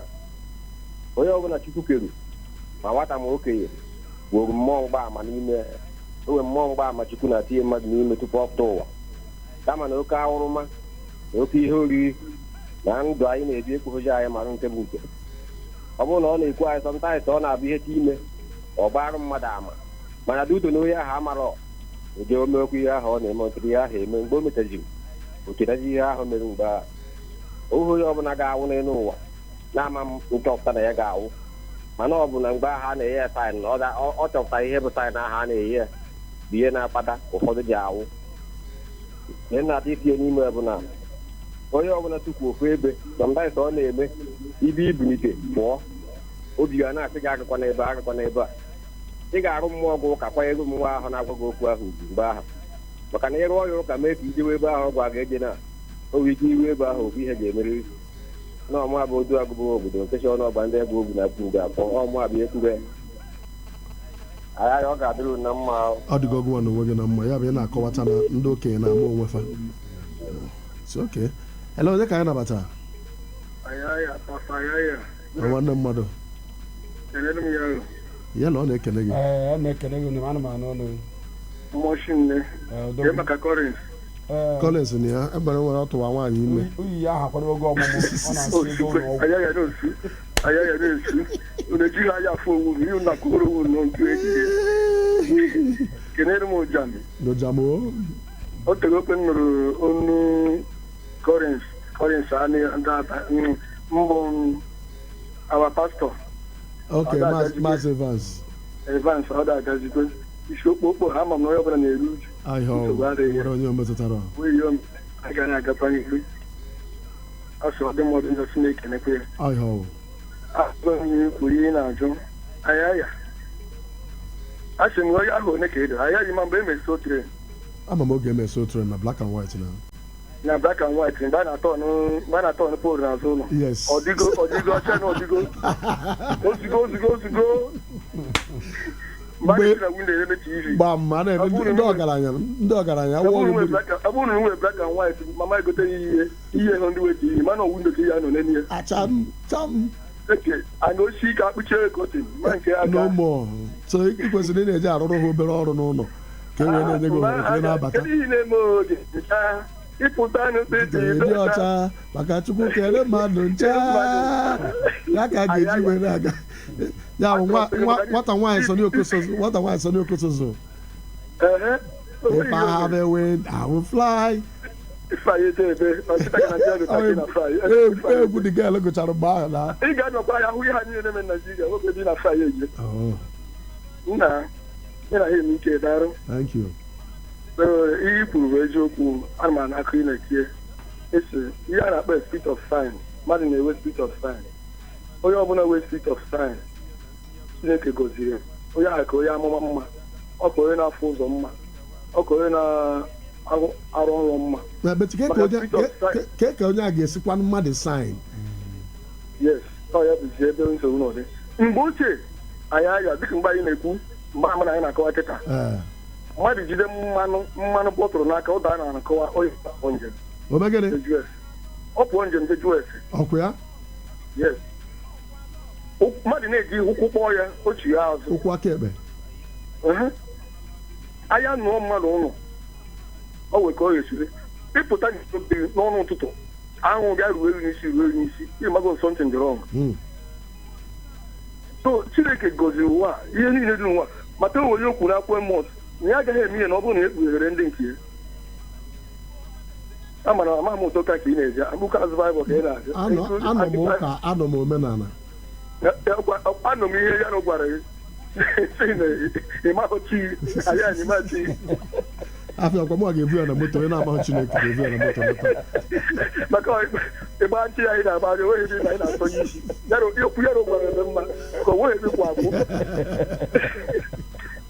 onye ọbụla Chukwu kere, ma nwata ma okenye, were mmụọ mgbaama n'ime onwe, mmụọ mgbaama Chukwu na-atinye mmadụ n'ime tupu ọ pụta ụwa. Kama na oke awụrụma na oke ihe oriri na ndụ anyị na-ebi ekpughoji anyị mara nke bụ nke. Ọ bụrụ na ọ na-ekwu anyị, sometimes ọ na-abụ ihe ime ọ gbarụ mmadụ ama, mana duto na onye ahụ amarọ ụdị omekwu ihe ahụ ọ na-eme, ọtụrụ ihe ahụ eme. Mgbe o mechaziri, o chetazi ihe ahụ mere mgbe ahụ. Ohu onye ọbụla ga-anwụ n'elu ụwa na-ama m nchọpụta na ya ga-anwụ, mana ọ bụ na mgbe ahụ a na-enye ya sign na ọ chọpụtara ihe bụ sign ahụ a na-enye ya bụ ihe na-akpata ụfọdụ ji anwụ. Ihe na-ata itinye n'ime bụ na onye ọbụla tukwu ofu ebe, sometimes ọ na-eme ibe ibunite pụọ, obi ga na-asị gị agakwa n'ebe, agakwa n'ebe a. Ị ga-arụ mmụọ gị ụka, kwanyere mmụọ ahụ na-agwa gị okwu ahụ ugwu mgbe ahụ, maka na ịrụọ ya ụka mee ka ijewe ebe ahụ ọ gwa gị eje, na o nwere ike iwe ebe ahụ, ofu ihe ga-emerịrị. Na ọmụ abụ odu agụbụ obodo nke chi ọnụ ọgba ndị egwu ogwu na kwuru ga-akpọ ọmụ abụ ekwube agha ya, ọ ga-adịrị unu na mma. Ọ dịgo gụwa na onwe gị na mma. Ya bụ ị na-akọwata na ndị okenye na-ama onwe fa. It's okay. Hello, onye ka anyị nabata? Ayaya, papa ayaya. Na nwanne mmadụ. Kelere m ya. Ya na ọ na-ekele gị. Ee, a na-ekele gị, ana m anụ ọnụ. Mmọchi nne. Ee, udo. Kee maka Collins? Ee, Collins na ya ebere nwere ọtụwa nwaanyị ime. Oyi ya ahụ akwado oge ọmụmụ, ọ na-asị ego Osikwe, ụlọ ọgwụ. ayaya na-osu. Ayaya na-esu. Unu ejighị anya afọ owu m, ihe unu akụrụ owu nọ ntu ejije. Kenere m ụjam. Dojamo. O tego okwe m nụrụ onu Collins, Collins anị ndị aba mbụ our pastor. Okay. Ada Maazị Agazike. Maazị Evans. Evans, ọ da-agazikwe. Isi okpokpo ha ama m na onye ọbụla na-eru uju. Ahịa ọ Nsogbu adịghị. nwere onye o metụtara. Wee yọọ m agaghị agakwa n'ihu. Asụ ọ dị mmadụ njọ, Chineke nekwe ya. Ahịa ọ Agụghị kwuru ihe ị na-ajụ ayaya, a sị m onye ahụ one ka edo ayaghị ma mgbe e mesị otere. Ama m oge emesi otere na black and white na. Na black and white, mgbe a na-atọ ọnụ, mgbe a na-atọ ọnụ poolu n'azụ ụlọ. Yes. Ọdịgo, ọdịgo ọcha na ọdịgo ozigo ozigo ozigo mgbe a na-esi na window elele TV. Gbam, a na-eme ndị ọgaranya, ndị ọgaranya ọ wụọ bụrụ gị na mmiri. ọ bụrụ na nwere black and white, mama egote ihe hụ ndị wee TV, mana ọ window ka ihe anọ n'elu ya. Acham cham. Eke ana osi ike akpụchie curtain ma nke aka. No more. So ị kwesịrị ị na-eji arụrụ ha obere ọrụ n'ụlọ ka e wee na-enye gị ohere ka ị na-abata. Kedu ihe na-eme oge ncha ịpụta n'ụtụtụ? Dị ọcha maka Chukwu kere mmadụ ncha ya ka a ga-eji wee na-aga ya bụ nwata nwaanyị Sonny Okosozo, nwata nwaanyị Sonny Okosozo. If I have a wing, I will fly. Fry ete ebe ọchịta ka Naijiria gụta na fry. Egwu dị gel gụchara mgbe ahụ na. Ị ga-anọkwa ya hụ ihe ha niile na-eme na Naijiria, nwoke dị na fry eje. Oh, Nna, ị na ha eme ike, darụ. Thank you. Ee, ihe i kwuru bụ eziokwu. Ana m anakụ ị na-etie esi ihe a na-akpọ spirit of sign. Mmadụ na-enwe spirit of sign. Onye ọbụla nwee spirit of sign, Chineke gọziri ya. Onye ahụ ka onye amụma mma, ọ ka onye na-afụ ụzọ mma, ọ ka onye na-arụ arụ ọrụ mma. Na but ke ka Maka onye spirit of sign. ke ka onye a ga-esikwa mmadụ sign? Yes, ọ ya bụzi ebe nsogbu nọ dị. Mgbe ochie anyị aya dịka mgbe anyị na-ekwu, mgbe ama na anyị na-akọwa kịta, Ee. mmadụ jide mmanụ bọtụrụ n'aka, ụda a na-akọwa onye pụọ njem. Omegịnị? Je US, ọ pụọ njem je US. Ọkụ ya. Yes. Mmadụ na-eji ụkwụ kpọọ ya, ochi ya azụ. Ụkwụ aka ekpe. Ehe. Anya nụọ mmadụ ụlọ, ọ wee ka ọ ga-esiri ịpụta n'obi n'ọnụ ụtụtụ, anwụ bịa ruo elu n'isi, ruo elu n'isi, ịmago something dị wrong. So Chineke gọziri ụwa a, ihe niile dị n'ụwa, mata o nwere okwu n'akwụkwọ Emos na ya agaghị eme ihe na ọ bụrụ na e kpughere ndị nke ya. Ama na amaghị m ụtọ ka ị na-eji akpụkọ azụ Baịbụl ka ị na-azụ. Anọ m ụka, anọ m omenala. Anụ m ihe ya na gwara gị sị na ịmahụ chi anyị anyị ma chi. Afọ ọkwa mụ ga-ebu ya na moto, onye na-amaghị Chineke ga-ebu ya na moto nata. Maka ịgba nchi anyị na-agba, enweghị ebe anyị na-atọ ya isi. Okwu ya gwara ebe mma ka o nweghị ebe kwa agwụ.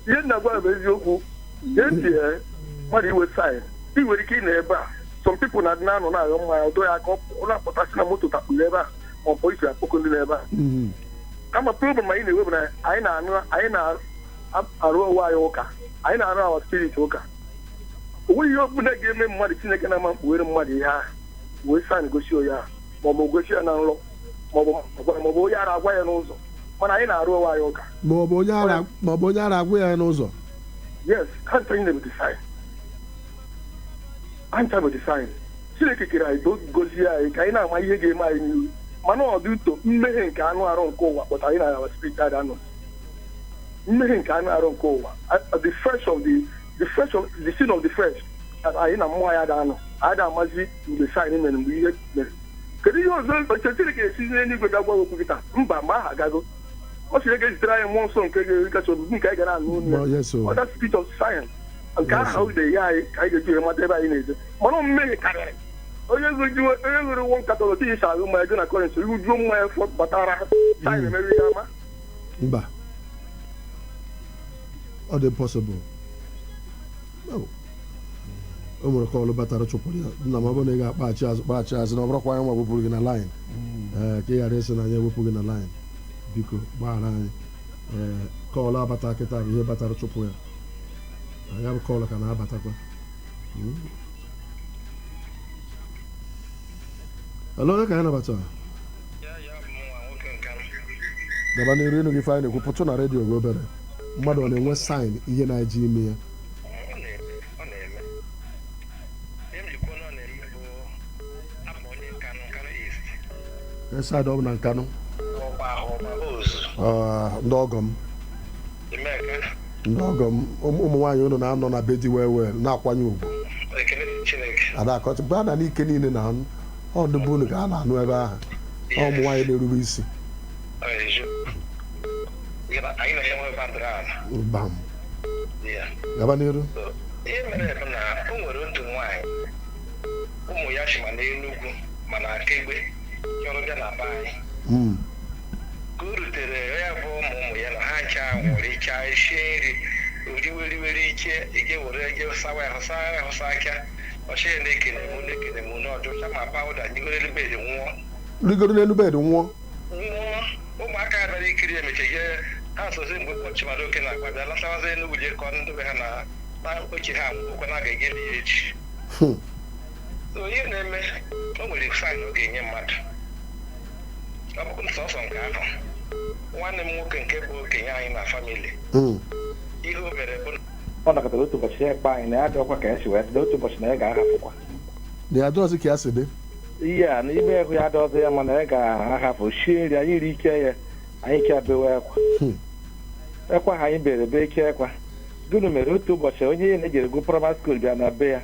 Ihe nna gwa bụ eziokwu. Eti mmadụ iwe sign, ị nwere ike ị na ebe a, some people na-adị na-anọ na-aghọ mmanya ụtọ ya aka, ọ na-apụtasị na moto takpuru ebe a, ma ọ polisi akpọkọ ndị n'ebe a. Kama problem anyị na-enwe bụ na anyị na-anụ, anyị na-arụ onwe anyị ụka, anyị na-arụ our spirit ụka. O nweghị ihe ọbụla ga-eme mmadụ Chineke na-ama mkpughere mmadụ ihe ahụ wee sign gosi onye ahụ, maọbụ gosi ya na nrọ, maọbụ onye ara agwa ya n'ụzọ. Mana anyị na-arụ onwe anyị ụka. Maọbụ onye ara agwa ya n'ụzọ. Yes, ha ncha bụ the sign, ha ncha bụ the sign. Chineke kere anyị, gozie anyị ka anyị na-ama ihe ga-eme anyị n'ihu. Mana ọ dị ụtọ, mmehie nke anụ arụ nke ụwa kpọtara anyị na our spirit adị anọ. Mmehie nke anụ arụ nke ụwa, the flesh of the flesh of the sin of the flesh, anyị na mmụọ ya ada anọ, anyị da amazi mgbe sign mere, mgbe ihe mere. Kedu ihe ọzọ oche Chineke esi n'eluigwe bịa gwa okwu kịta? Mba, mgbe ahụ agago. Ọ sịrị ga-ezitere anyị mmụọ nsọ nke ga-erikasị obibi, nke anyị gara anụ olu ya, other spirit of science nke ahụ ga-enye anyị ka anyị ga-eji wee mata ebe anyị na-eje. Mana mmehie karịrị. Onye ṅụrụ one carton otu isi ahụ mmanya go na kọrịntị ihujuo mmanya fọ batara sign emere ihe ama. Mba, ọ dị possible o nwere call batara chụpụrụ ya. Nna m, ọ bụrụ na ị ga-akpaghachi azụ, kpaghachi azụ, na ọ bụrụkwa anyị nwa wepụrụ gị na line, ee, ka ị ghara ịsị na anyị ewepụ gị na line, biko gbaghara anyị. Ee, call abata kịta bụ ihe batara chụpụ ya. Ya bụ call ka na-abatakwa. Hello, onye ka anyị nabatara? Gaba n'iru, ịnụ gị ife anyị na-ekwu. Pụtụ na redio gị obere. Mmadụ ọ na-enwe sign ihe na-eji ime ya? Ọ na-eme. Ihe m jikwa na ọ na-eme bụ abụ onye Nkanụ, Nkanụ East. Side ọ bụ na Nkanụ? Ọgba ahụ, ọgba ozu. Ndị ọgọ m. Emeka. Ndị ọgọ m, ụmụ nwaanyị unu na-anọ na be di wee wee na-akwanye ugwu. Ekele Chineke. Adakọchị mgbe a na n'ike niile na ọ ndị bụ unu ka a na-anụ ebe ahụ. Ọ ụmụ nwaanyị na-erube isi. Ọ eziokwu. Anyị na ya nwe bandara ala. Bam. Ya. Gaba n'iru. So, ihe mere bụ na o nwere otu nwaanyị ụmụ ya si ma n'Enugwu ma na Akegbe chọrọ bịa na be anyị. Ka o rutere ya bụ ụmụ ụmụ ya na ha ncha nwụrụ ịcha sie nri oriweriwere ike ije were je sawa ahụ, saa ahụ, saa aka ọchị ya na-ekene mụ, na-ekene mụ n'ọdụ ma powder nyigoro elu bed nwụọ. Rigoro n'elu bed nwụọ? Nwụọ. Ụmụaka ha bịara ikiri emeche je ha sozi mgbe ụbọchị mara oke na-akpa bịa latawazi Enugwu je kọọ ndị be ha na na ochie ha nwụkwa na a ga-eje ya echi. So ihe na-eme, o nwere sign ọ ga-enye mmadụ. Ọ bụrụ sọsọ nke ahụ, nwanne m nwoke nke bụ okenye anyị na family, ihe o mere bụ ọ nakọtara otu ụbọchị ya kpa anyị na ya dị ọkwa ka ya si wee dị otu ụbọchị na ya ga-ahapụkwa. Na ya dọọsị ka ya si dị. Ihe a na ime ahụ ya dị ọzọ ya, mana ya ga-ahapụ shie nri anyị ri ike ya, anyị ike bewe akwa. Ekwa ha anyị bere be ike ekwa. Gịnị mere? Otu ụbọchị onye ya na-ejere gụ primary school bịa na be ya,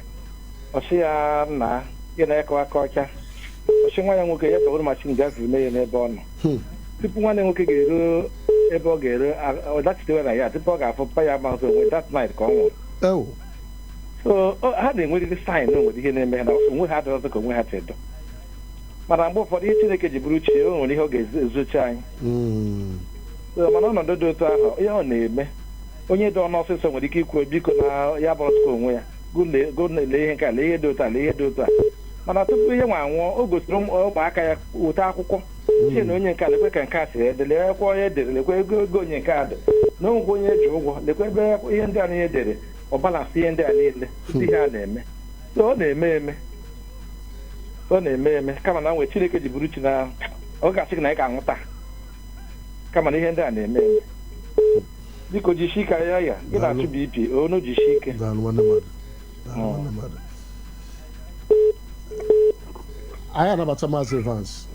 ọsị ya nna ya na ekọ aka ọcha, ọsị nwa ya nwoke ya baworo machine gafere mee ya n'ebe ọ nọ. Tupu nwanne nwoke ga-eru ebe ọ ga-eru, ọ dachitewe na ya tupu ọ ga-afụ pa ya mazụ onwe, that night ka ọ nwụrụ. Ew. So ha na-enwerịrị sign na o nwere ihe na-eme ha na onwe ha adịrọzị ka onwe ha si dọ. Mana mgbe ụfọdụ ihe Chineke ji bụrụ chi, o nwere ihe ọ ga-ezochi anyị. So mana ọnọdụ dị otu ahụ, ihe ọ na-eme, onye dị ọnụ ọsịsọ nwere ike ikwu, biko, na ya bụrụtụkwa onwe ya go lee ihe nke a, lee ihe dị otu a, lee ihe dị otu a. Mana tupu ihe nwa anwụọ, o gosiri ụmụaka ya weta akwụkwọ sie na onye nke a, lekwe ka nke a siri ede, lekwa onye edere, lekwe ego onye nke a dị na onwekwa onye eji ụgwọ, lekwa ebe ihe ndị a niile dere, ọ balance ihe ndị a niile tupu ihe a na-eme. So ọ na-eme eme, ọ na-eme eme, kama na nwe Chineke ji bụrụ chi na ọ ga-asị gị na ị ga-anwụ taa, kama na ihe ndị a na-eme eme. Biko jisie ike ya ya ị na-achụ BP onu, jisie ike. Daalụ, nwanne mmadụ. Daalụ, nwanne mmadụ. Anyị anabata Maazị Evans.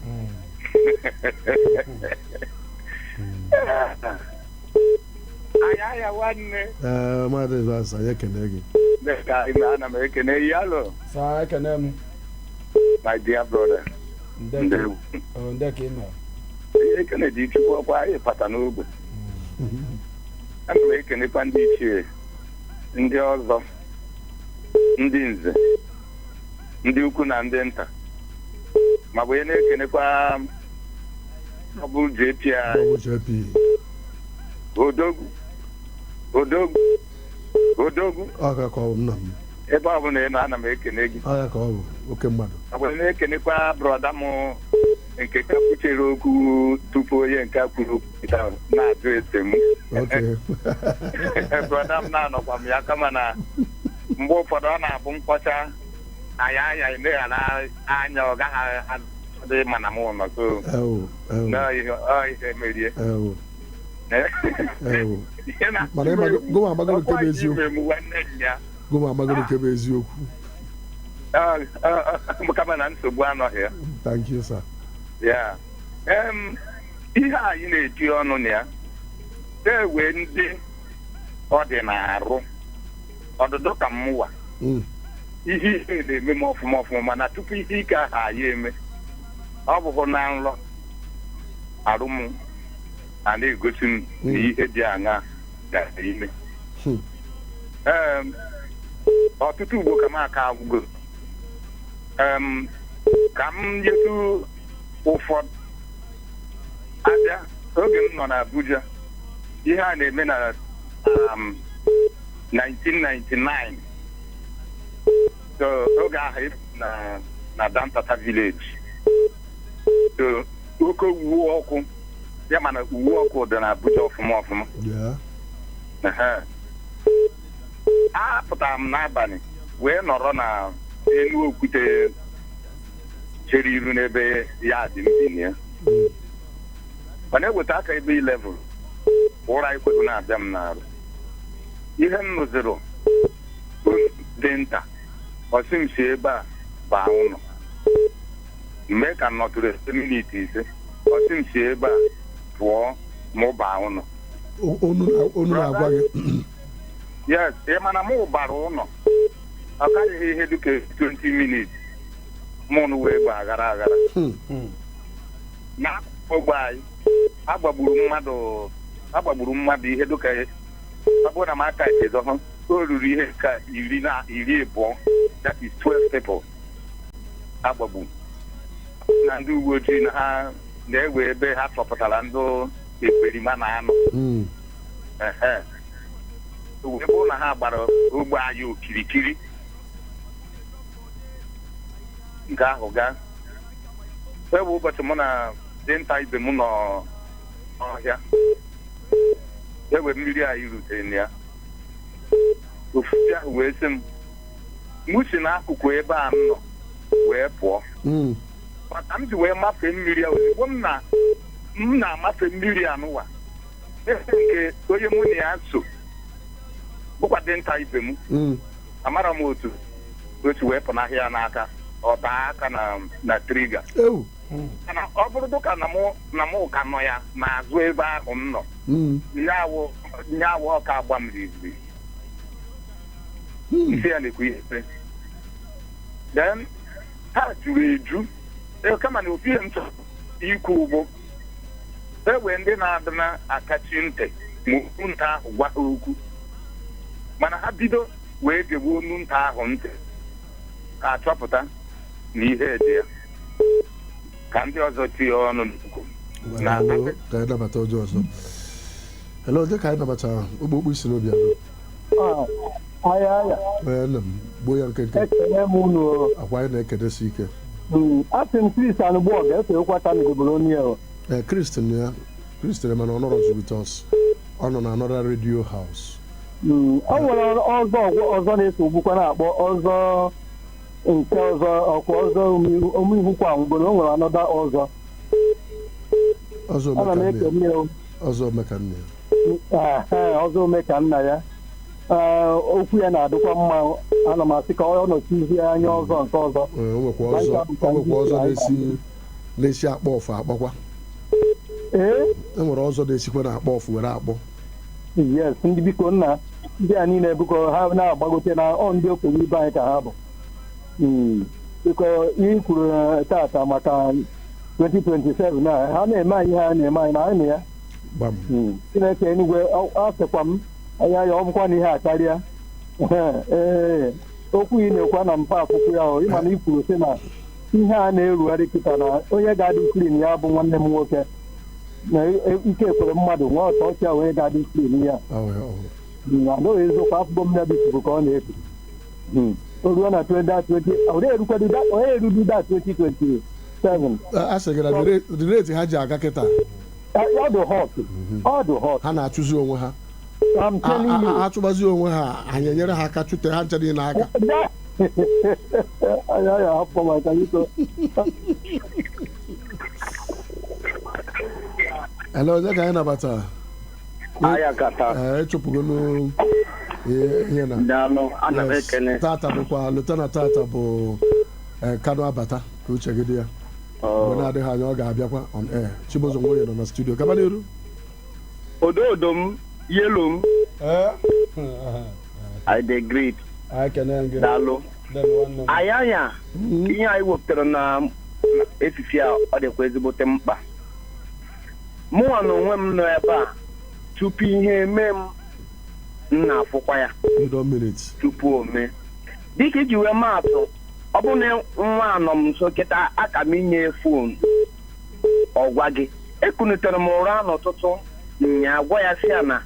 Aya ya nwanne. Ee, Maazị Evans, anyị ekene gị. Dịka ime, ana m ekene ya alụ. Saa, ekene m. My dear brother. Ndewo. Nde ka ị mere? Ekene dị Chukwu ọkwa anyị pata n'ogbe. Ana m ekenekwa ndị ichie, ndị ọzọ, ndị nze, ndị ukwu na ndị nta. Ma bụ onye na-ekenekwa ọ bụ JP anyị. Double JP. Odogwu. Odogwu. Odogwu. Ọka ka ọ bụ nna m. Ebe ọ bụla ị nọ, ana m ekene gị. Ọya ka ọ bụ oke mmadụ. Ọ bụ na-ekenekwa brother m nke ka kwuchere okwu tupu onye nke kwuru okwu taa na-ajụ ese m. Brother m na-anọkwa m ya, kama na mgbe ụfọdụ ọ na-abụ mkpọcha anya anya eleghara anya, ọ gaghị adị mana m nọ so. Ewu, ewu. Na ọ ihe merie. Ewu, ewu. Ihe na- Mana gụwa amagoro nke bụ eziokwu. Ọkwa ime m nwanne nya. Gụwa amagoro nke bụ eziokwu. Kama na nsogbu anọghị ya. Thank you, sir. Ya, ihe anyị na-eti ọnụ na ya ewe ndị ọ dị na-arụ ọdụdụ ka mmụwa. Ihe ike na-eme m ọfụma ọfụma, mana tupu ihe ike ahụ anyị eme, ọ bụghị na nrọ arụ m a na-egosi m na ihe dị aṅa gara ime. Ọtụtụ ugbo ka m aka agwụgo. Ka m nyetụ ụfọdụ abịa. Oge m nọ n'Abuja, ihe a na-eme na 1999, so oge ahụ ebi m na Dantata village, so oke uwe ọkụ ya, mana uwe ọkụ dị n'Abuja ọfụma ọfụma. Ehe. Apụtara m n'abalị wee nọrọ na elu okwute chere iru n'ebe ya dị m bi na ya. Ọ na-eweta aka ebe 11, ụra ekweghị na-abịa m n'arụ. Ihe m nụziri dị nta, ọsị m si ebe a baa ụlọ. Mgbe ka m nọtụrụ ese minit 5, ọsị m si ebe a pụọ, mụ baa ụlọ. Onu na-agwa gị. Yes, ị mana mụ bara ụlọ, ọ karịghị ihe dịka 20 minutes, mụ nụ wee gba aghara aghara. N'akụkụ ogbe anyị, agbagburu mmadụ ihe dịka, ọ bụrụ na m aka echezo hụ, o ruru ihe ka 12, that is 12 people agbagbu na ndị uwe ojii na ha na-ewe ebe ha chọpụtara ndị ekperima na-anọ. Ehe. Wee bụrụ na ha gbara ogbe anyị okirikiri. Nke ahụ gaa ebe ụbọchị mụ na dinta ibe m nọ n'ọhịa, ewe mmiri anyị rutere na ya, ofufe ahụ wee sị m mụ si n'akụkụ ebe a m nọ wee pụọ. Maka m ji wee mafee mmiri a, ozugbo m na-amafe mmiri a n'ụwa ebe nke onye mụ na ya so bụkwa dinta ibe m, amara m otu o si wee pụnahịa ya n'aka, ọ taa aka na trigger. Ewu. Mana ọ bụrụ dịka na mụ ka nọ ya n'azụ ebe ahụ m nọ, nyaawụ ọka agba m riziri isi ya na-ekwu ihe. Then ha juru eju. Ee, kama na ofu ihe m chọrọ ikwu ugbo, ewe ndị na-adị na akachi ntị ma okwu nta ahụ gwa ha okwu, mana ha bido wee gewe onu nta ahụ ntị ka achọpụta na ihe dị ya ka ndị ọzọ tinye ọnụ n'okwu. Ngwa, daalụ. Ka anyị nabata onye ọzọ. Hello, dị ka anyị nabatara okpokpo isi n'obi abụọ. Aya aya. Ee, nna m, gbuo ya nkenke. Ekele m unu o. Akwa anyị na-ekedesi ike. Asị m Chris Anugbu ga-esokwa ka onye o. Ee, Christian ya, Christian, mana ọ nọrọ with us, ọ nọ na another radio house. O nwere ọzọ ọzọ na-eso ugbukwa na-akpọ ọzọ nke ọzọ ọkwa ọzọ omeihu kwa ngworo, o nwere anọda ọzọ. Ọzọ. Ana m Omeka nne ekele ya. o. Ọzọ omeka nne ya. Ehe, ọzọ ome ka nna ya. Ee, okwu ya na-adịkwa mma. Ana m asị ka ọ nọchizie anya ọzọ nke ọzọ. Ee, o nwekwa ọzọ, o nwekwa ọzọ na-esi akpọ ọfụ akpọkwa. Ee. E nwere ọzọ na-esikwa na akpọ ọfụ were akpọ. Yes, ndị biko nna, ndị a niile biko ha na-agbagote na ọ ndị okenye ibe anyị ka ha bụ. Biko, ihe i kwuru tata maka 2027 na ha na-eme anyị ihe ha na-eme anyị na anyị na ya. Gbam. Chineke enugwe ọ sịkwa m anya ya, ọ bụkwa na ihe a karịa. Ee, okwu ị na-ekwu na mpa akwụkwọ ya, ọ ịma na i kwuru sị na ihe a na-erugharị kịta na onye ga-adị clean ya bụ nwanne m nwoke na ike kwere mmadụ nwa ọtọ ọchịa onye ga-adị clean ya. Anaghị eziokwu, afụgo m ya bụ ikuku ka ọ na-eku. O ruo na 2020, ọ erudu da 2027. A sị gị na the rate ha ji aga kịta, Ọ dị hot, ọ dị hot. Ha na-achụzi onwe ha. I'm telling you. Ha achụbazi onwe ha, anyị enyere ha aka chute ha ncha niile aka. Anya ya hapụ maka iko. Ele onye ka anyị nabatara? Aya kata. Ee, echụpụgonu ihe na Daalụ, ana m Yes. ekene. Tata bụkwa lutena, tata bụ Kanu Abata, ka uche gị dị ya. Mgbe na-adịghị anya ọ ga-abịakwa on air. Chibuzo Nwoye nọ na studio. Gaba n'iru. Odo m, yelo m. I dey greet. Daalụ. Ayanya, ihe anyị wepụtara na efifi a, ọ dịkwa ezigbote mkpa. Mụnwa na onwe m nọ ebe a, tupu ihe eme m, m na-afụkwa ya. Middle minutes. Tupu o mee. Dịka iji wee maatụ, ọ bụrụ na nwa anọ m nso kịta, aka m inye phone ọ gwa gị. Ekunitere m ụra n'ụtụtụ nya, gwa ya sị ya na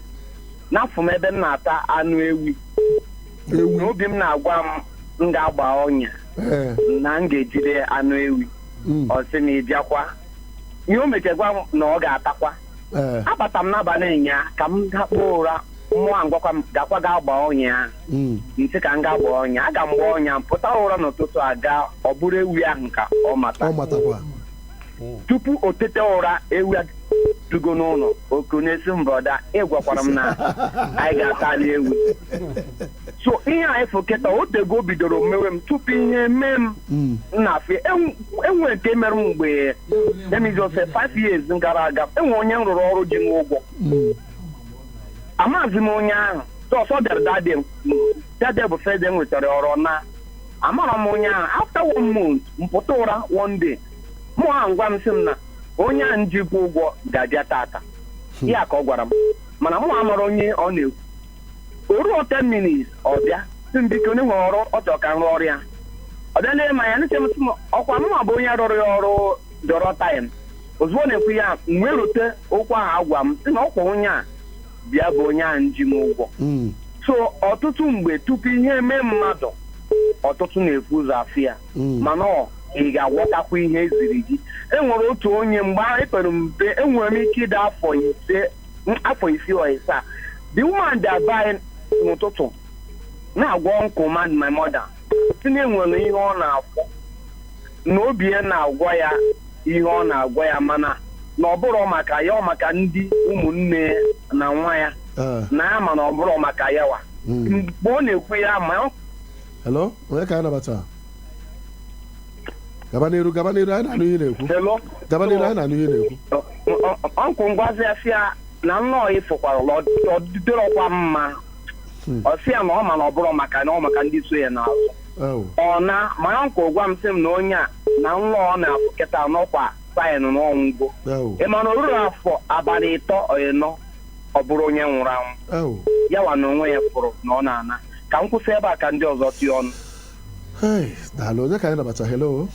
n'afọ m ebe m na-ata anụ ewi. N'obi m na-agwa m m ga-agba ọnya na m ga-ejide anụ ewi. Ọ sị na ịbịakwa ihe o mechara gwa m na ọ ga-atakwa. Abata m n'abalị nya ka m dakpuo ụra, mmụọ a ngwakwa m gakwa ga-agba ọnya ahụ. Nsị ka m ga gbaa ọnya, aga m gbaa ọnya, m pụta ụra n'ụtụtụ aga, ọ bụrụ ewi ahụ ka ọ mata. Ọ matakwa. Tupu o tete ụra, ewi dugo n'ụlọ oku na-esi mbọda ịgwakwara m na anyị ga-ata anụ ewi. So ihe anyị fụ kịta, o tego bidoro mewe m. Tupu ihe mee m, m na-afị enwe nke mere m mgbe, let me just say 5 years gara aga. Enwe onye m rụrụ ọrụ ji m ụgwọ. Amaghịzi m onye ahụ sọsọ bịara dade dade bụ first day m nwetara ọrụ na amara m onye ahụ. After one month, m pụta ụra one day, mụ ahụ ngwa m sị m na onye ahụ njikwa ụgwọ ga-abịa tata ya, ka ọ gwara m, mana mụ amara onye ọ na-ekwu. O ruo 10 minutes, ọ bịa sị m biko, onye nwere ọrụ ọ chọrọ ka m rụọ ọrụ ya. Ọ bịa lee m anya n'uche m, sị m ọkwa mụ bụ onye rụrụ ya ọrụ dọrọ time. Ozugbo na-ekwu ya, m wee rute okwu ahụ agwa m sị na ọkwa onye a bịa bụ onye ahụ nji m ụgwọ. So ọtụtụ mgbe, tupu ihe eme mmadụ, ọtụtụ na-ekwu ụzọ afụ ya, mana ọ ị ga-agwọtakwa ihe eziri gị. E nwere otu onye mgbe ahụ ekpere mpe, enwere m ike ịda afọ 5, afọ 6 ọ 7. The woman dị aba n'ụtụtụ na-agwọ nkụ man, my mother si na enwere ihe ọ na-afụ na obi ya na-agwa ya ihe ọ na-agwa ya, mana na ọ bụrụ maka ya, ọ maka ndị ụmụnne ya na nwa ya na ya, mana ọ bụrụ maka ya wa mgbe ọ na-ekwu ya ma. Hello, onye ka anyị nabata? Gaba n'iru, gaba n'iru, anyị na-anụ ihe ị na-ekwu. Hello? Gaba n'iru, anyị na-anụ ihe ị na-ekwu. Ọnkụ ngwazi ya sị ya na nnọọ ịfụkwara ọ dịrọkwa mma. Ọ sị ya na ọ ma na ọ bụrụ maka na ọ maka ndị so ya n'azụ. Ọ na mana nkụ gwa m sị m na onye a na nlọ ọ na-afụ kịta n'ọkwa sign n'ọnwụgo. Ị ma na o ruru afọ abalị 3 4, ọ bụrụ onye nwụrụ anwụ. Ya wa na onwe ya fụrụ na ọ na-ana. Ka m kwụsị ebe a ka ndị ọzọ tie ọnụ. Hey, daalụ. Onye ka anyị nabata? Hello.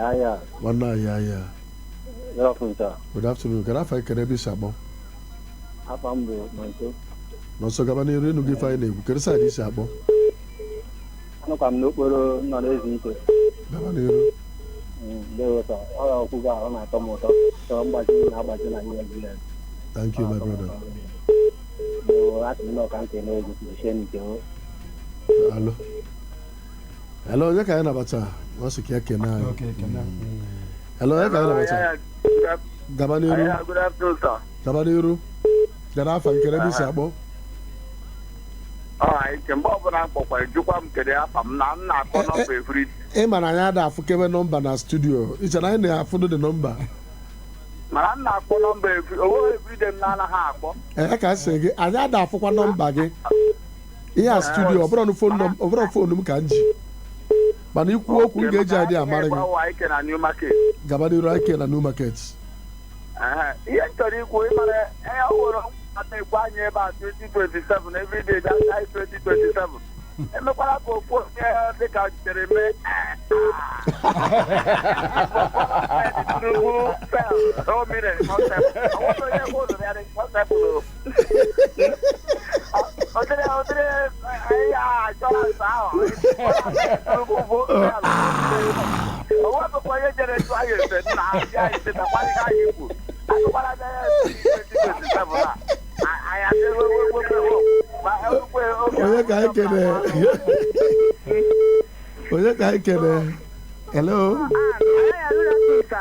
Aya. Nwanne anyị, aya. Good afternoon, sir. Good afternoon. Gara afa ekere ebe isi akpọ? Afa m bụ Nonso. Nọnso, gaba n'iru, ịnụ gị ife anyị na-ekwu. Kedu side isi akpọ? Anọkwa m n'okporo nọ n'ezu ike. Gaba n'iru. Ndewo sir. Ọrịa okwu gị ahụ na-atọ m ụtọ. Chọrọ mgbaji na-agbaji na ihe egwu ya. Thank you, my brother. Ndewo, asị m nọ ka m kene egwu jisie n'ike o. Daalụ. Hello, onye ka anyị nabata? Ọ sị ka ya kene anyị. Hello, onye ka anyị nabata? Gaba n'iru. Good afternoon, sir. Gaba n'iru. Gara afa nkere ebe isi akpọ? All right, mgbe ọbụla m kpọkwara, jụkwa m kedu afa m na m na-akpọ nọmba every Ị ma na anyị ada afụkebe nọmba na studio. Iche na anyị na-afụdụ dị nọmba. Mana m na-akpọ nọmba every owo everyday, m na-anaghị akpọ. Ee, ka sị gị anyị ada afụkwa nọmba gị. Ihe a studio, ọ bụrụ phone m ka m ji. Mana ikwu okwu m ga-eji adị amara gị. Gbawa ike na New Market. Gaba n'iru, ike na New Market. Ehe, ihe m chọrọ ikwu, ịmara ihe ọhụrụ ata ekwu anyị ebe a, 2027 everyday, that guy 2027 emekwara ka ofu onye dịka jere mee Tinubu fail o mere responsible. Ọ onye hụrụ ya responsible o dịrị o dịrị ihe assurance ahụ Tinubu bụ o wepụkwa onye jere jụọ anyị ese nna ahụ anyị chetakwa ihe anyị kwu akụkwara na ya 2027 a anyị adịghị. Onye ka anyị kene? Onye ka anyị kene? Hello,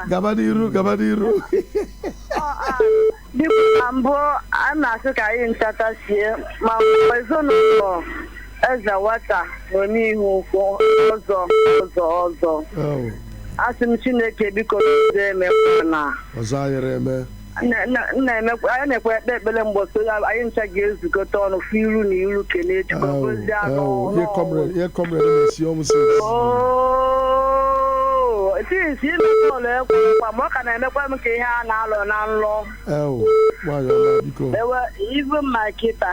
gaba n'iru, gaba n'iru. Biko, na mbụ a na-asị ka anyị nchata sie ma ezinụlọ eze nwata nọ n'ihu ụkwụ ọzọ ọzọ ọzọ. Oh, Asị m Chineke biko emekwa na ọzọ anyere eme. Na-emekwa anyị na-ekwe ekpe ekpere mgbe so ya anyị ncha ga-ezukọta ọnụ fụ iru na iru kelee Chukwu Oh, gozie anụ. oh, ihe comrade, ihe comrade na-esi ọmụ si. Oo, since ime ụlọ ekwe nkwa ma ọ ka na-emekwa m ka ihe a na-alọ na nlọ. Ew, nwaanyị ọma, biko. Ewe even my kita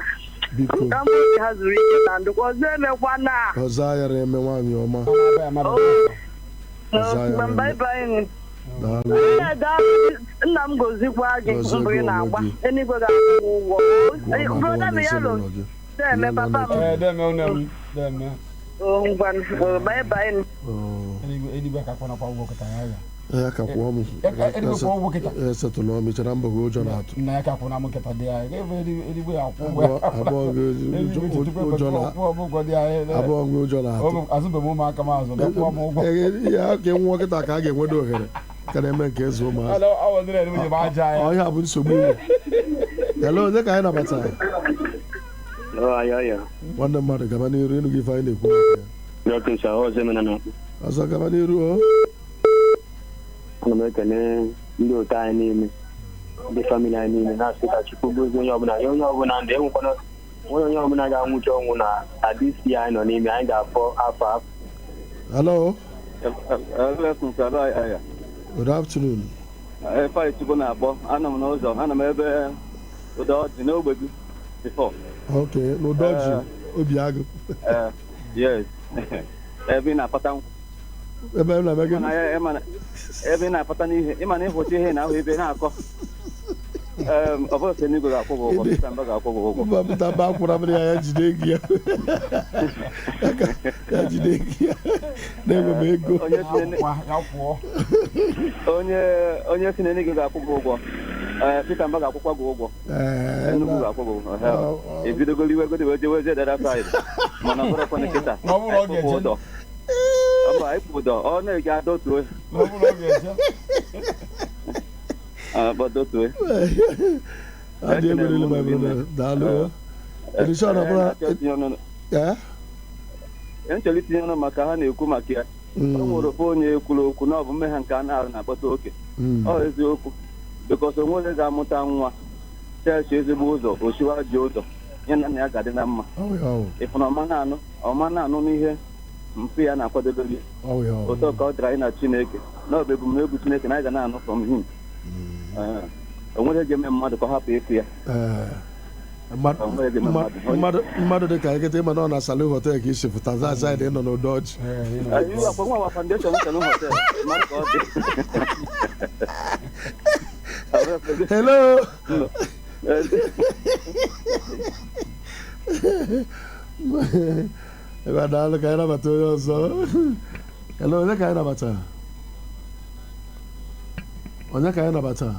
Biko. ka m obi ha zuru ike na ndụkwa ọzọ emekwa na. Ọzọ anyere eme, nwaanyị ọma. Ọzọ anyere eme. Bye bye. Daalụ. Nne, daalụ. Nna m gozikwa gị. Gọzie Mbụ gị ị onwe na-agba gị. eluigwe ga-akwụ ụgwọ. Gụọ Brother na m yalo ezinụlọ gị. deme papa m. Ee, deme nne m, deme. Oh, ngwanụ. Oh, bye bye. Eluigwe ka kwụnakwa ụgwọ kịta ya ya. Ya ka kwụọ m. Eluigwe kwụọ ụgwọ kịta. Esetụlụ m ichere mbọ gị ụjọ na-atụ. Nna ya ka kwụna m kịta dị anyị. Ebe eluigwe ya akwụ ụgwọ. Abụọ gị ụjọ na ụgwọ dị anyị. Abụọ gị ụjọ na-atụ. Azụbeghị m ụmụaka m azụ, bịa kwụọ m ụgwọ. Ya ka nwụọ kịta ka a ga-enwedo ohere ka na-eme nke eze ụmụazị. Ọ bụ ndị na-eme njem aja anyị. Ọ ihe a bụ nsogbu iwe. Hello, onye ka anyị nabatara? Nwanne mmadụ, gaba n'iru, ịnụ gị ife anyị na-ekwu maka ya. Dọkịta ọzọ emena na Ọzọ, gaba n'iru o. Ana m ekele ndị otu anyị niile, ndị family anyị niile, na-asị ka Chukwu gozie onye ọbụla, nye onye ọbụla ndụ. Enwekwana nwere onye ọbụla ga-anwụchi ọnwụ na adịsi anyị nọ n'ime anyị ga-afọ afọ afọ. Hello, good afternoon. Ifeanyị Chukwu na-akpọ, anọ m n'ụzọ, anọ m ebe ụdọ dị n'ogbe gị before. Ok, n'ụdọji obi agụ. Yes, ebe ị na-akpata nkwụ. Ebe m na-eme gịnị? Ebe ị na-akpata n'ihe, ịma na ịhụcha ihe na ahụ ebe na-akọ. Ọ bụrụ sị n'igwe ga-akwụ gị ụgwọ, Peter Mba ga-akwụ gị ụgwọ. Mba, Peter Mba akwụra m ya, ya jide ego ya, ya jide ego ya, na-enwe m ego. Onye si n'eluigwe ga-akwụ gị ụgwọ. Ee, Peter Mba ga-akwụkwa gị ụgwọ. Enugu ga-akwụ gị ụgwọ. Ebidogolo iwe godo wee jewe dada side, mana ọ bụrụkwa nkịta. Ọ bụrụ ọ ga-eje. Ụdọ. Ọ bụ anyị kwụ ụdọ, ọ na-eji adọtue. Ọ bụrụ ọ ga-eje. Adọtue. Adị egwu niile, my brother, daalụ. Edison ọbụla ee. Nchọrọ itinye ọnụ maka ha na-ekwu maka ya. O nwere ofu onye kwuru okwu na ọ bụ mmehie nke a na-arụ na-akpata oke. Ọ eziokwu, because onwe onye ga-amụta nwa chechi ezigbo ụzọ osiwa ji ụzọ ya na nna ya ga-adị na mma. Ịfụ na ọma na-anụ ọma na-anụ n'ihe mfe ya na-akwadebe gị ụtọ ka ọ dịrị anyị na Chineke na ọ bụ ebumnobi Chineke na anyị ga na-anụ from him. O nwere ga-eme mmadụ ka ọ hapụ ịfụ ya. Mmadụ dị ka nkịta, ịma na ọ na Salou Hotel ka isi pụta za side nọ n'Udoji. Nwa foundation Salou Hotel mmadụ ka ọ dị. Hello. Ebe a, daalụ, ka anyị nabata onye ọzọ. Hello, onye ka anyị nabata? Onye ka anyị nabata?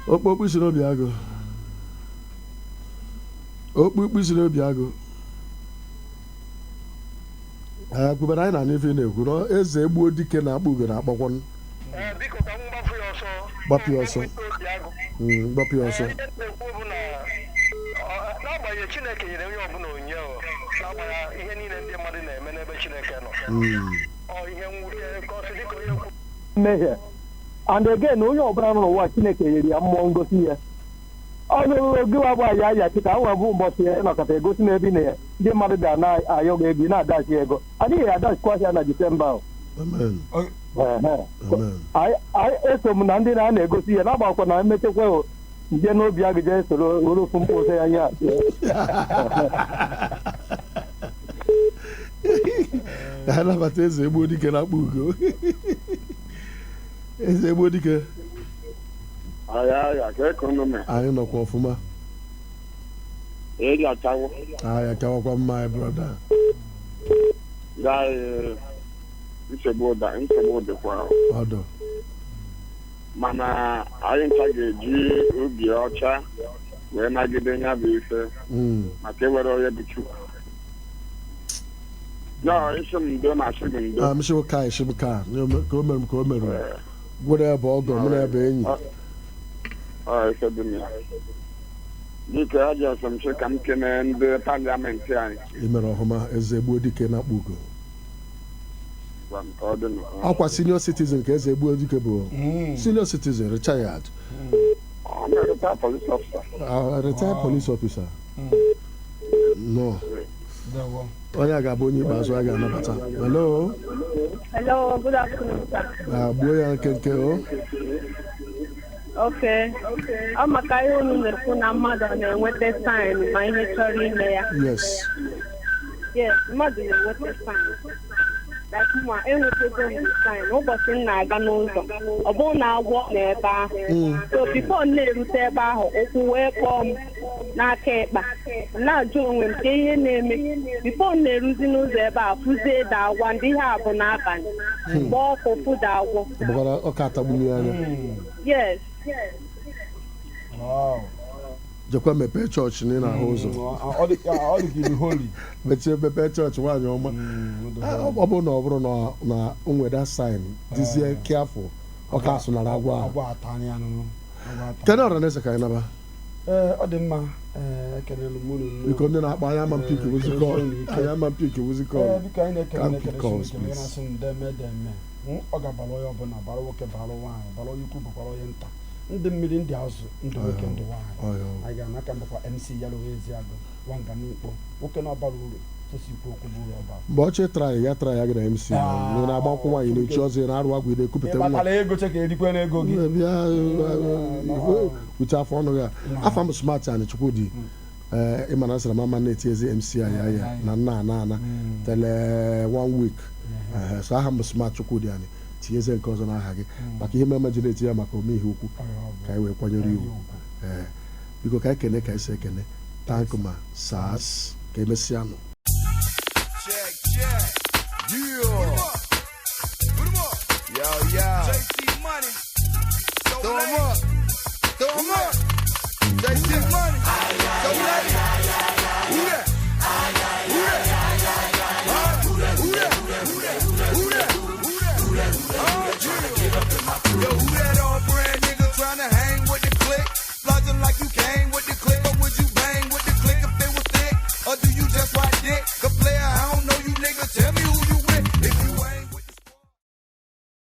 Okpokpu si n'obi agụ, okpukpu si n'obi agụ. Ee, kwubere anyị na ife ị na-ekwu na eze egbuo dike na akpọ ugo na akpọkwọ. Gbapụ ya ọsọ. Gbapụ ya ọsọ. N'agbanyeghị Chineke nyere onye ọbụla onyinye o, n'agbanyeghị ihe niile ndị mmadụ na-eme n'ebe Chineke nọ, ọ ihe mwute ka ọ sị dịka onye kwu mmehie. And again, onye ọbụla nọ n'ụwa, Chineke nyere ya mmụọ ngosi ya. Ọnụ gịwa bụ aya aya kịta nwa bụ ụbọchị ya nọkọta egosi n'ebe ị na ya ndị mmadụ ga na-ayọ gị ego, ị na-adachi ego, adịghị adachikwa ya na Disemba ahụ. Amen. Ehe. Amen. Anyị eso m na ndị na a na-egosi ihe n'agbakwa na emechekwa o, nje n'obi agụ jee soro were ofu mkpụrụ ya nye. Ka ha nabata Eze Egbuo Dike na-akpọ ugo. Eze Egbuo Dike. Aya aya ka ekonomi. Anyị nọkwa ọfụma. Eji achawo. Anyị akawakwa mma anyị, brother. Gaa, nsogbu ụda, nsogbu dịkwa. Ọdụ. Mana anyị ncha ga-eji obi ọcha wee nagide ya bụ ife maka ewere onye bụ Chukwu. Ya isi m ndo na asị gị ndo. Ah, m sị ka isi m ka ka o mere m ka o mere gwere ebe ọgọ mụ na ebe enyi. Ọ ife dị m ya. Biko, aja ọsọ m sị ka m kene ndị parliament anyị. Ị mere ọhụma, Eze Egbuo Dike na-akpọ ugo. Gwa m ka ọ dị nụ. Ọkwa senior citizen ka Eze Egbuo Dike bụ, senior citizen, retired. Ọ na-ereta police officer. Retired police officer, no. Onye a ga-abụ onye ikpeazụ a ga-anabata. Hello. Hello, good afternoon, sir. Ah, gbuo ya nkenke o. Okay. Ọ maka ihe unu na-ekwu na mmadụ na-enweta sign ma ihe chọrọ ime ya. Yes. Yes, mmadụ na-enweta sign. Like mma, enwetago m sign ụbọchị m na-aga n'ụzọ. Ọ bụrụ na agwọ nọ ebe ahụ. So before m na-erute ebe ahụ, ụkwụ wee kpọọ m n'aka ịkpa. M na-ajụ onwe m ka ihe na-eme. Before m na-eruzi n'ụzọ ebe a, fụzie da agwa ndị ihe a bụ n'abalị. Gbaa ọkụ fụda agwọ. Ọ bụkwara ọka atagburu ya anya. Yes. Jekwa mepee chọọchị na ị na-ahụ ụzọ. Ọ dị ka ịdị holy. Mechie, mepee chọọchị, nwaanyị ọma. Ọ bụrụ na ọ bụrụ na o nwere sign, dizie careful, ọka asụnara agwọ ahụ. Agwọ ata ya nụnụ. Agwọ ata. Kedu ọra na-ese ka anyị naba? Ee, ọ dị mma. Ee, ekelelu m unu nnọọ. Biko, ndị na-akpọ anya ama m pick wuzi call, anya ama m pick wuzi Ee, call. biko, anyị na-ekele Can't na-ekele pick calls, Chineke onye please. na-asị m deme deme. Ọ ga-abara onye ọbụla, bara nwoke, bara nwaanyị, bara onye ukwu, bakwara onye nta, ndị mmiri, ndị azụ, ndị nwoke, ndị nwaanyị. Anyị ga n'aka mbụkwa MC Yaro Eziagụ Nwanga n'Ikpo, nwoke na ọbara uru tosikwu okwu bụ uru ọbara. Mgbe ọchị try ya, try ya gị na MC na na-agba nkwụ nwaanyị, na-echi ọzọ, ị na-arụ agwụ, ị na-ekupụta nwa. Ịkpatara ego che ka erikwe n'ego gị. Bịa ute afọ ọnụ ya. Afọ m Smart and Chukwudi. Ee, ịma na asịrị m ama na-eti ezi MC ya ya na nna ana ana tele one week. Ee, so aha m bụ Smart Chukwudi anyị tinyeze nke ọzọ n'aha gị maka ihe meme ji na-eti ya maka ome ihe ukwu ka anyị wee kwanyere iwu. Ee, biko, ka anyị kene ka anyị si ekene. Thank ma sas ka emesịa nụ. Check, check. Yeah. Put 'em up. Yo, yo. JT Money. Throw 'em up. Throw 'em up.